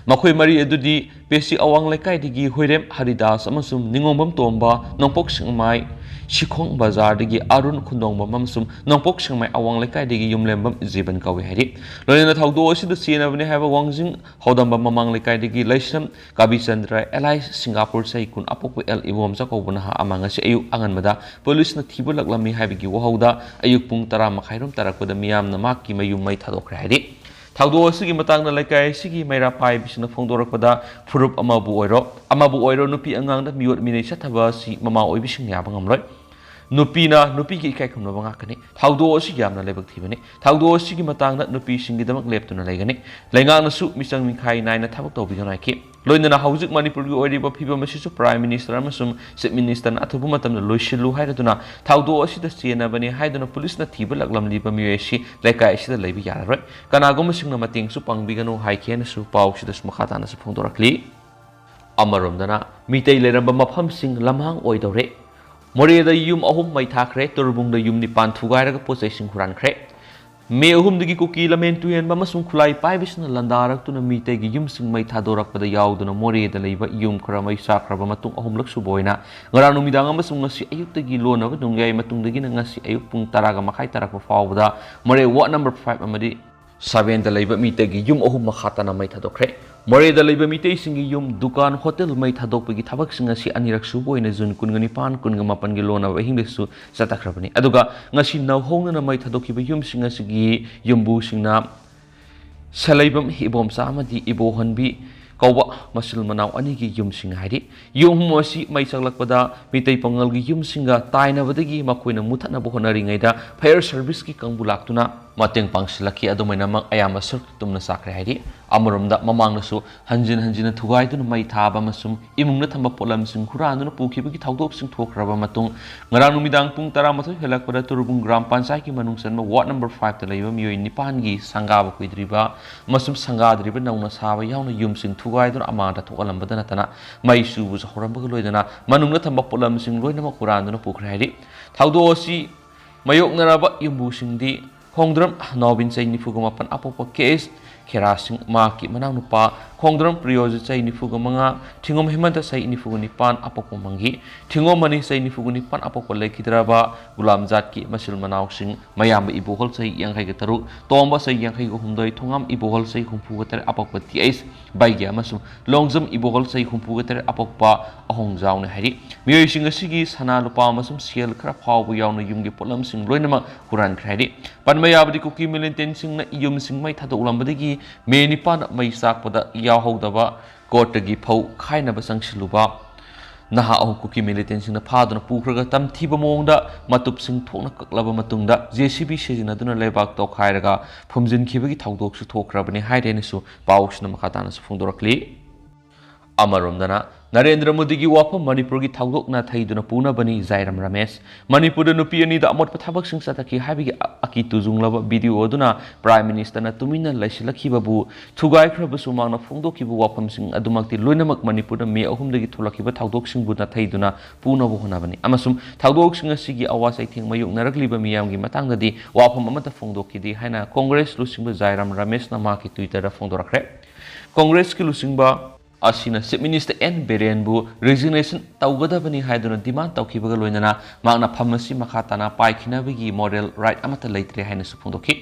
ꯃꯈꯣꯏ ꯃꯔꯤ ꯑꯗꯨꯗꯤ ꯄꯦꯁꯤ ꯑꯋꯥꯡ ꯂꯩꯀꯥꯏꯗꯒꯤ ꯍꯨꯏꯔꯦꯝ ꯍꯔꯤꯗꯥꯁ ꯑꯃꯁꯨꯡ ꯅꯤꯉꯣꯝꯕꯝ ꯇꯣꯝꯕ, ꯅꯣꯡꯄꯣꯛ ꯁꯦꯛꯃꯥꯏ ꯁꯤꯈꯣꯡ ꯕꯖꯥꯔꯗꯒꯤ ꯑꯔꯨꯟ ꯈꯨꯟꯗꯣꯡꯕꯝ ꯑꯃꯁꯨꯡ ꯅꯣꯡꯄꯣꯛ ꯁꯦꯛꯃꯥꯏ ꯑꯋꯥꯡ ꯂꯩꯀꯥꯏꯗꯒꯤ ꯌꯨꯝꯂꯦꯝꯕꯝ ꯖꯤꯕꯟ ꯀꯧꯏ ꯍꯥꯏꯔꯤ꯫ ꯂꯣꯏꯅꯅ ꯊꯧꯗꯣꯛ ꯑꯁꯤꯗ ꯆꯦꯟꯅꯕꯅꯤ ꯍꯥꯏꯕ ꯋꯥꯡꯖꯤꯡ ꯍꯧꯗꯝꯕꯝ ꯃꯃꯥꯡ ꯂꯩꯀꯥꯏꯗꯒꯤ ꯂꯩꯁ꯭ꯔꯝ ꯀꯕꯤꯆꯟꯗ꯭ꯔ, alias ꯁꯤꯡꯒꯥꯄꯨꯔ, ꯆꯍꯤ ꯀꯨꯟ, ꯑꯄꯣꯛꯄ ꯑꯦꯜ ꯏꯕꯣꯝꯆꯥ ꯀꯧꯕ ꯅꯍꯥ ꯑꯃ ꯉꯁꯤ ꯑꯌꯨꯛ ꯑꯉꯟꯕꯗ ꯄꯨꯂꯤꯁꯅ ꯊꯤꯕ ꯂꯥꯛꯂꯝꯃꯤ ꯍꯥꯏꯕꯒꯤ ꯋꯥꯍꯧꯗ ꯑꯌꯨꯛ ꯄꯨꯡ ꯇꯔꯥ ꯃꯈꯥꯏꯔꯣꯝ ꯇꯥꯔꯛꯄꯗ ꯃꯤꯌꯥꯝꯅ ꯃꯍꯥꯛꯀꯤ ꯃꯌꯨꯝ ꯃꯩ ꯊꯥꯗꯣꯛꯈ꯭ꯔꯦ ꯍꯥꯏꯔꯤ꯫ ꯊꯧꯗꯣꯛ ꯑꯁꯤꯒꯤ ꯃꯇꯥꯡꯗ ꯂꯩꯀꯥꯏ ꯑꯁꯤꯒꯤ ꯃꯩꯔꯥ ꯄꯥꯏꯕꯤꯁꯤꯡꯅ ꯐꯣꯡꯗꯣꯔꯛꯄꯗ, ꯐꯨꯔꯨꯞ ꯑꯃꯕꯨ ꯑꯣꯏꯔꯣ, ꯑꯃꯕꯨ ꯑꯣꯏꯔꯣ, ꯅꯨꯄꯤ ꯑꯉꯥꯡꯗ ꯃꯤꯑꯣꯠ ꯃꯤꯅꯩ ꯆꯠꯊꯕ ꯑꯁꯤ ꯃꯃꯥ ꯑꯣꯏꯕꯤꯁꯤꯡꯅ ꯌꯥꯕ ꯉꯝꯂꯣꯏ꯫ ꯅꯨꯄꯤꯅ ꯅꯨꯄꯤꯒꯤ ꯏꯀꯥꯏ ꯈꯨꯝꯅꯕ ꯉꯥꯛꯀꯅꯤ꯫ ꯊꯧꯗꯣꯛ ꯑꯁꯤ ꯌꯥꯝꯅ ꯂꯥꯏꯕꯛ ꯊꯤꯕꯅꯤ꯫ ꯊꯧꯗꯣꯛ ꯑꯁꯤꯒꯤ ꯃꯇꯥꯡꯗ ꯅꯨꯄꯤꯁꯤꯡꯒꯤꯗꯃꯛ ꯂꯦꯞꯇꯨꯅ ꯂꯩꯒꯅꯤ꯫ ꯂꯩꯉꯥꯛꯅꯁꯨ ꯃꯤꯆꯪ ꯃꯤꯈꯥꯏ ꯅꯥꯏꯅ ꯊꯕꯛ ꯇꯧꯕꯤꯒꯅꯨ ꯍꯥꯏꯈꯤ꯫ ꯂꯣꯏꯅꯅ ꯍꯧꯖꯤꯛ ꯃꯅꯤꯄꯨꯔꯒꯤ ꯑꯣꯏꯔꯤꯕ ꯐꯤꯕꯝ ꯑꯁꯤꯁꯨ Prime Minister ꯑꯃꯁꯨꯡ Chief Ministerꯅ ꯑꯊꯨꯕ ꯃꯇꯝꯗ ꯂꯣꯏꯁꯤꯜꯂꯨ ꯍꯥꯏꯔꯗꯨꯅ ꯊꯧꯗꯣꯛ ꯑꯁꯤꯗ ꯆꯦꯟꯅꯕꯅꯤ ꯍꯥꯏꯗꯨꯅ ꯄꯨꯂꯤꯁꯅ ꯊꯤꯕ ꯂꯥꯛꯂꯝꯂꯤꯕ ꯃꯤꯑꯣꯏ ꯑꯁꯤ ꯂꯩꯀꯥꯏ ꯑꯁꯤꯗ ꯂꯩꯕ ꯌꯥꯔꯔꯣꯏ꯫ ꯀꯅꯥꯒꯨꯝꯕꯁꯤꯡꯅ ꯃꯇꯦꯡꯁꯨ ꯄꯥꯡꯕꯤꯒꯅꯨ ꯍꯥꯏꯈꯤ ꯍꯥꯏꯅꯁꯨ ꯄꯥꯎꯁꯤꯗꯁꯨ ꯃꯈꯥ ꯇꯥꯅꯁꯨ ꯐꯣꯡꯗꯣꯔꯛꯂꯤ꯫ ꯑꯃꯔꯣꯝꯗꯅ, ꯃꯤꯇꯩ ꯂꯩꯔꯝꯕ ꯃꯐꯝꯁꯤꯡ ꯂꯝꯍꯥꯡ ꯑꯣꯏꯗꯧꯔꯦ꯫ ꯃꯣꯔꯦꯗ ꯌꯨꯝ ꯑꯍꯨꯝ ꯃꯩ ꯊꯥꯈ꯭ꯔꯦ, ꯇꯨꯔꯕꯨꯡꯗ ꯌꯨꯝ ꯅꯤꯄꯥꯟ ꯊꯨꯒꯥꯏꯔꯒ ꯄꯣꯠ ꯆꯩꯁꯤꯡ ꯍꯨꯔꯥꯟꯈ꯭ꯔꯦ꯫ ꯃꯦ ꯑꯍꯨꯝꯗꯒꯤ ꯀꯨꯀꯤ ꯂꯝꯍꯦꯟ ꯇꯨꯍꯦꯟꯕ ꯑꯃꯁꯨꯡ ꯈꯨꯠꯂꯥꯏ ꯄꯥꯏꯕꯁꯤꯡꯅ ꯂꯥꯟꯗꯥꯔꯛꯇꯨꯅ ꯃꯤꯇꯩꯒꯤ ꯌꯨꯝꯁꯤꯡ ꯃꯩ ꯊꯥꯗꯣꯔꯛꯄꯗ ꯌꯥꯎꯗꯨꯅ ꯃꯣꯔꯦꯗ ꯂꯩꯕ ꯌꯨꯝ ꯈꯔ ꯃꯩ ꯆꯥꯛꯈ꯭ꯔꯕ ꯃꯇꯨꯡ ꯑꯍꯨꯝꯂꯛ ꯁꯨꯕ ꯑꯣꯏꯅ ꯉꯔꯥꯡ ꯅꯨꯃꯤꯗꯥꯡ ꯑꯃꯁꯨꯡ ꯉꯁꯤ ꯑꯌꯨꯛꯇꯒꯤ ꯂꯣꯟꯅꯕ ꯅꯣꯡꯌꯥꯏ ꯃꯇꯨꯡꯗꯒꯤꯅ ꯉꯁꯤ ꯑꯌꯨꯛ ꯄꯨꯡ ꯇꯔꯥꯒ ꯃꯈꯥꯏ ꯇꯥꯔꯛꯄ ꯐꯥꯎꯕꯗ ꯃꯣꯔꯦ ward number five ꯑꯃꯗꯤ sevenꯗ ꯂꯩꯕ ꯃꯤꯇꯩꯒꯤ ꯌꯨꯝ ꯑꯍꯨꯝ ꯃꯈꯥ ꯇꯥꯅ ꯃꯩ ꯊꯥꯗꯣꯛꯈ꯭ꯔꯦ꯫ ꯃꯣꯔꯦꯗ ꯂꯩꯕ ꯃꯤꯇꯩꯁꯤꯡꯒꯤ ꯌꯨꯝ, ꯗꯨꯀꯥꯟ, ꯍꯣꯇꯦꯜ ꯃꯩ ꯊꯥꯗꯣꯛꯄꯒꯤ ꯊꯕꯛꯁꯤꯡ ꯑꯁꯤ ꯑꯅꯤꯔꯛ ꯁꯨꯕ ꯑꯣꯏꯅ ꯖꯨꯟ ꯀꯨꯟꯒ ꯅꯤꯄꯥꯟ, ꯀꯨꯟꯒ ꯃꯥꯄꯟꯒꯤ ꯂꯣꯟꯅꯕ ꯑꯍꯤꯡꯗꯁꯨ ꯆꯠꯊꯈ꯭ꯔꯕꯅꯤ꯫ ꯑꯗꯨꯒ ꯉꯁꯤ ꯅꯧꯍꯧꯅꯅ ꯃꯩ ꯊꯥꯗꯣꯛꯈꯤꯕ ꯌꯨꯝꯁꯤꯡ ꯑꯁꯤꯒꯤ ꯌꯨꯝꯕꯨꯁꯤꯡꯅ ꯁꯂꯩꯕꯝ ꯏꯕꯣꯝꯆꯥ ꯑꯃꯗꯤ ꯏꯕꯣꯍꯟꯕꯤ ꯀꯧꯕ ꯃꯆꯤꯜ ꯃꯅꯥꯎ ꯑꯅꯤꯒꯤ ꯌꯨꯝꯁꯤꯡ ꯍꯥꯏꯔꯤ꯫ ꯌꯨꯝ ꯑꯁꯤ ꯃꯩ ꯆꯥꯛꯂꯛꯄꯗ ꯃꯤꯇꯩ ꯄꯥꯉꯜꯒꯤ ꯌꯨꯝꯁꯤꯡꯒ ꯇꯥꯏꯅꯕꯗꯒꯤ ꯃꯈꯣꯏꯅ ꯃꯨꯊꯠꯅꯕ ꯍꯣꯠꯅꯔꯤꯉꯩꯗ fire serviceꯀꯤ ꯀꯥꯡꯕꯨ ꯂꯥꯛꯇꯨꯅ ꯃꯇꯦꯡ ꯄꯥꯡꯁꯤꯜꯂꯛꯈꯤ꯫ ꯑꯗꯨꯃꯥꯏꯅꯃꯛ ꯑꯌꯥꯝꯕ ꯁꯔꯨꯛꯇꯤ ꯇꯨꯝꯅ ꯆꯥꯈ꯭ꯔꯦ ꯍꯥꯏꯔꯤ꯫ ꯑꯃꯔꯣꯝꯗ ꯃꯃꯥꯡꯗꯁꯨ ꯍꯟꯖꯤꯟ ꯍꯟꯖꯤꯟꯅ ꯊꯨꯒꯥꯏꯗꯨꯅ ꯃꯩ ꯊꯥꯕ ꯑꯃꯁꯨꯡ ꯏꯃꯨꯡꯗ ꯊꯝꯕ ꯄꯣꯠꯂꯝꯁꯤꯡ ꯍꯨꯔꯥꯟꯗꯨꯅ ꯄꯨꯈꯤꯕꯒꯤ ꯊꯧꯗꯣꯛꯁꯤꯡ ꯊꯣꯛꯈ꯭ꯔꯕ ꯃꯇꯨꯡ, ꯉꯔꯥꯡ ꯅꯨꯃꯤꯗꯥꯡ ꯄꯨꯡ ꯇꯔꯥꯃꯥꯊꯣꯏ ꯍꯦꯜꯂꯛꯄꯗ ꯇꯨꯔꯕꯨꯡ ꯒ꯭ꯔꯥꯝ ꯄꯟꯆꯥꯌꯠꯀꯤ ꯃꯅꯨꯡ ꯆꯟꯕ ꯋꯥꯔꯗ ꯅꯝꯕꯔ ꯐꯥꯏꯚꯇ ꯂꯩꯕ ꯃꯤꯑꯣꯏ ꯅꯤꯄꯥꯟꯒꯤ ꯁꯪꯒꯥꯕ ꯀꯨꯏꯗ꯭ꯔꯤꯕ ꯑꯃꯁꯨꯡ ꯁꯪꯒꯥꯗ꯭ꯔꯤꯕ ꯅꯧꯅ ꯁꯥꯕ ꯌꯥꯎꯅ ꯌꯨꯝꯁꯤꯡ ꯊꯨꯒꯥꯏꯗꯨꯅ ꯑꯃꯥꯡꯗ ꯊꯣꯛꯍꯜꯂꯝꯕꯗ ꯅꯠꯇꯅ ꯃꯩ ꯆꯨꯕꯁꯨ ꯍꯧꯔꯝꯕꯒ ꯂꯣꯏꯅꯅ ꯃꯅꯨꯡꯗ ꯊꯝꯕ ꯄꯣꯠꯂꯝꯁꯤꯡ ꯂꯣꯏꯅꯃꯛ ꯍꯨꯔꯥꯟꯗꯨꯅ ꯄꯨꯈ꯭ꯔꯦ ꯍꯥꯏꯔꯤ꯫ ꯊꯧꯗꯣꯛ ꯑꯁꯤ ꯃꯥꯌꯣꯛꯅꯔꯕ ꯌꯨꯝꯕꯨꯁꯤꯡꯗꯤ ꯈꯣꯡꯗ꯭ꯔꯝ ꯅꯥꯎꯕꯤꯟ ꯆꯍꯤ ꯅꯤꯐꯨꯒ ꯃꯥꯄꯟ ꯑꯄꯣꯛꯄ ꯀꯦ ꯑꯦꯁ ꯈꯦꯔꯥꯁꯤꯡ, ꯃꯍꯥꯛꯀꯤ ꯃꯅꯥꯎꯅꯨꯄꯥ ꯈꯣꯡꯗ꯭ꯔꯝ ꯄ꯭ꯔꯤꯌꯣꯖꯤꯠ ꯆꯍꯤ ꯅꯤꯐꯨꯒ ꯃꯉꯥ, ꯊꯤꯉꯣꯝ ꯍꯦꯃꯟꯇ ꯆꯍꯤ ꯅꯤꯐꯨꯒ ꯅꯤꯄꯥꯟ ꯑꯄꯣꯛꯄ ꯃꯪꯒꯤ, ꯊꯤꯉꯣꯝ ꯃꯅꯤ ꯆꯍꯤ ꯅꯤꯐꯨꯒ ꯅꯤꯄꯥꯟ ꯑꯄꯣꯛꯄ ꯂꯩꯈꯤꯗ꯭ꯔꯕ ꯒꯨꯂꯥꯝꯖꯥꯠꯀꯤ ꯃꯆꯤꯜ ꯃꯅꯥꯎꯁꯤꯡ, ꯃꯌꯥꯝꯕ ꯏꯕꯣꯍꯜ ꯆꯍꯤ ꯌꯥꯡꯈꯩꯒ ꯇꯔꯨꯛ, ꯇꯣꯝꯕ ꯆꯍꯤ ꯌꯥꯡꯈꯩꯒ ꯍꯨꯝꯗꯣꯏ, ꯊꯣꯉꯥꯝ ꯏꯕꯣꯍꯜ ꯆꯍꯤ ꯍꯨꯝꯐꯨꯒ ꯇꯔꯦꯠ ꯑꯄꯣꯛꯄ ꯇꯤ ꯑꯩꯆ ꯕꯩꯒ꯭ꯌꯥ ꯑꯃꯁꯨꯡ ꯂꯣꯡꯖꯝ ꯏꯕꯣꯍꯜ ꯆꯍꯤ ꯍꯨꯝꯐꯨꯒ ꯇꯔꯦꯠ ꯑꯄꯣꯛꯄ ꯑꯍꯣꯡꯖꯥꯎꯅꯤ ꯍꯥꯏꯔꯤ꯫ ꯃꯤꯑꯣꯏꯁꯤꯡ ꯑꯁꯤꯒꯤ ꯁꯅꯥ ꯂꯨꯄꯥ ꯑꯃꯁꯨꯡ ꯁꯦꯜ ꯈꯔ ꯐꯥꯎꯕ ꯌꯥꯎꯅ ꯌꯨꯝꯒꯤ ꯄꯣꯠꯂꯝꯁꯤꯡ ꯂꯣꯏꯅꯃꯛ ꯍꯨꯔꯥꯟꯈ꯭ꯔꯦ ꯍꯥꯏꯔꯤ꯫ ꯄꯟꯕ ꯌꯥꯕꯗꯤ, ꯀꯨꯀꯤ ꯃꯤꯂꯤꯇꯦꯟꯁꯤꯡꯅ ꯌꯨꯝꯁꯤꯡ ꯃꯩ ꯊꯥꯗꯣꯛꯂꯝꯕꯗꯒꯤ ꯃꯦ ꯅꯤꯄꯥꯟꯗ ꯃꯩ ꯆꯥꯛꯄꯗ ꯌꯥꯎꯍꯧꯗꯕ ꯀꯣꯔꯠꯇꯒꯤ ꯐꯧ ꯈꯥꯏꯅꯕ ꯆꯪꯁꯤꯜꯂꯨꯕ ꯅꯍꯥ ꯑꯍꯨꯝ ꯀꯨꯀꯤ ꯃꯤꯂꯤꯇꯦꯟꯁꯤꯡꯅ ꯐꯥꯗꯨꯅ ꯄꯨꯈ꯭ꯔꯒ ꯇꯝꯊꯤꯕ ꯃꯑꯣꯡꯗ ꯃꯇꯨꯞꯁꯤꯡ ꯊꯣꯛꯅ ꯀꯛꯂꯕ ꯃꯇꯨꯡꯗ ꯖꯦ ꯁꯤ ꯕꯤ ꯁꯤꯖꯤꯟꯅꯗꯨꯅ ꯂꯩꯕꯥꯛ ꯇꯧꯈꯥꯏꯔꯒ ꯐꯨꯝꯖꯤꯟꯈꯤꯕꯒꯤ ꯊꯧꯗꯣꯛꯁꯨ ꯊꯣꯛꯈ꯭ꯔꯕꯅꯤ ꯍꯥꯏꯔꯦꯅꯁꯨ ꯄꯥꯎꯁꯤꯅ ꯃꯈꯥ ꯇꯥꯅꯁꯨ ꯐꯣꯡꯗꯣꯔꯛꯂꯤ꯫ ꯑꯃꯔꯣꯝꯗꯅ, ꯅꯔꯦꯟꯗ꯭ꯔ ꯃꯣꯗꯤꯒꯤ ꯋꯥꯐꯝ ꯃꯅꯤꯄꯨꯔꯒꯤ ꯊꯧꯗꯣꯛ ꯅꯥꯊꯩꯗꯨꯅ ꯄꯨꯅꯕꯅꯤ, ꯖꯥꯏꯔꯥꯝ ꯔꯃꯦꯁ꯫ ꯃꯅꯤꯄꯨꯔꯗ ꯅꯨꯄꯤ ꯑꯅꯤꯗ ꯑꯃꯣꯠꯄ ꯊꯕꯛꯁꯤꯡ ꯆꯠꯊꯈꯤ ꯍꯥꯏꯕꯒꯤ ꯑ-, ꯑꯀꯤ ꯇꯨꯖꯨꯡꯂꯕ ꯚꯤꯗꯤꯑꯣ ꯑꯗꯨꯅ ꯄ꯭ꯔꯥꯏꯝ ꯃꯤꯅꯤꯁꯇꯔꯅ ꯇꯨꯃꯤꯟꯅ ꯂꯩꯁꯤꯜꯂꯛꯈꯤꯕꯕꯨ ꯊꯨꯒꯥꯏꯈ꯭ꯔꯕꯁꯨ, ꯃꯍꯥꯛꯅ ꯐꯣꯡꯗꯣꯛꯈꯤꯕ ꯋꯥꯐꯝꯁꯤꯡ ꯑꯗꯨꯃꯛꯇꯤ ꯂꯣꯏꯅꯃꯛ ꯃꯅꯤꯄꯨꯔꯗ ꯃꯦ ꯑꯍꯨꯝꯗꯒꯤ ꯊꯣꯛꯂꯛꯈꯤꯕ ꯊꯧꯗꯣꯛꯁꯤꯡꯕꯨ ꯅꯥꯊꯩꯗꯨꯅ ꯄꯨꯅꯕ ꯍꯣꯠꯅꯕꯅꯤ ꯑꯃꯁꯨꯡ ꯊꯧꯗꯣꯛꯁꯤꯡ ꯑꯁꯤꯒꯤ ꯑꯋꯥ ꯆꯩꯊꯦꯡ ꯃꯥꯌꯣꯛꯅꯔꯛꯂꯤꯕ ꯃꯤꯌꯥꯝꯒꯤ ꯃꯇꯥꯡꯗꯗꯤ ꯋꯥꯐꯝ ꯑꯃꯠꯇ ꯐꯣꯡꯗꯣꯛꯈꯤꯗꯦ ꯍꯥꯏꯅ ꯀꯣꯡꯒ꯭ꯔꯦꯁ ꯂꯨꯆꯤꯡꯕ ꯖꯥꯏꯔꯥꯝ ꯔꯃꯦꯁꯅ ꯃꯍꯥꯛꯀꯤ Twitter-ꯗ ꯐꯣꯡꯗꯣꯔꯛꯈ꯭ꯔꯦ꯫ ꯀꯣꯡꯒ꯭ꯔꯦꯁꯀꯤ ꯂꯨꯆꯤꯡꯕ ꯑꯁꯤꯅ Chief Minister ꯑꯦꯟ ꯕꯤꯔꯦꯟꯕꯨ resignation ꯇꯧꯒꯗꯕꯅꯤ ꯍꯥꯏꯗꯨꯅ demand ꯇꯧꯈꯤꯕꯒ ꯂꯣꯏꯅꯅ ꯃꯍꯥꯛꯅ ꯐꯝ ꯑꯁꯤ ꯃꯈꯥ ꯇꯥꯅ ꯄꯥꯏꯈꯤꯅꯕꯒꯤ moral right ꯑꯃꯠꯇ ꯂꯩꯇ꯭ꯔꯦ ꯍꯥꯏꯅꯁꯨ ꯐꯣꯡꯗꯣꯛꯈꯤ꯫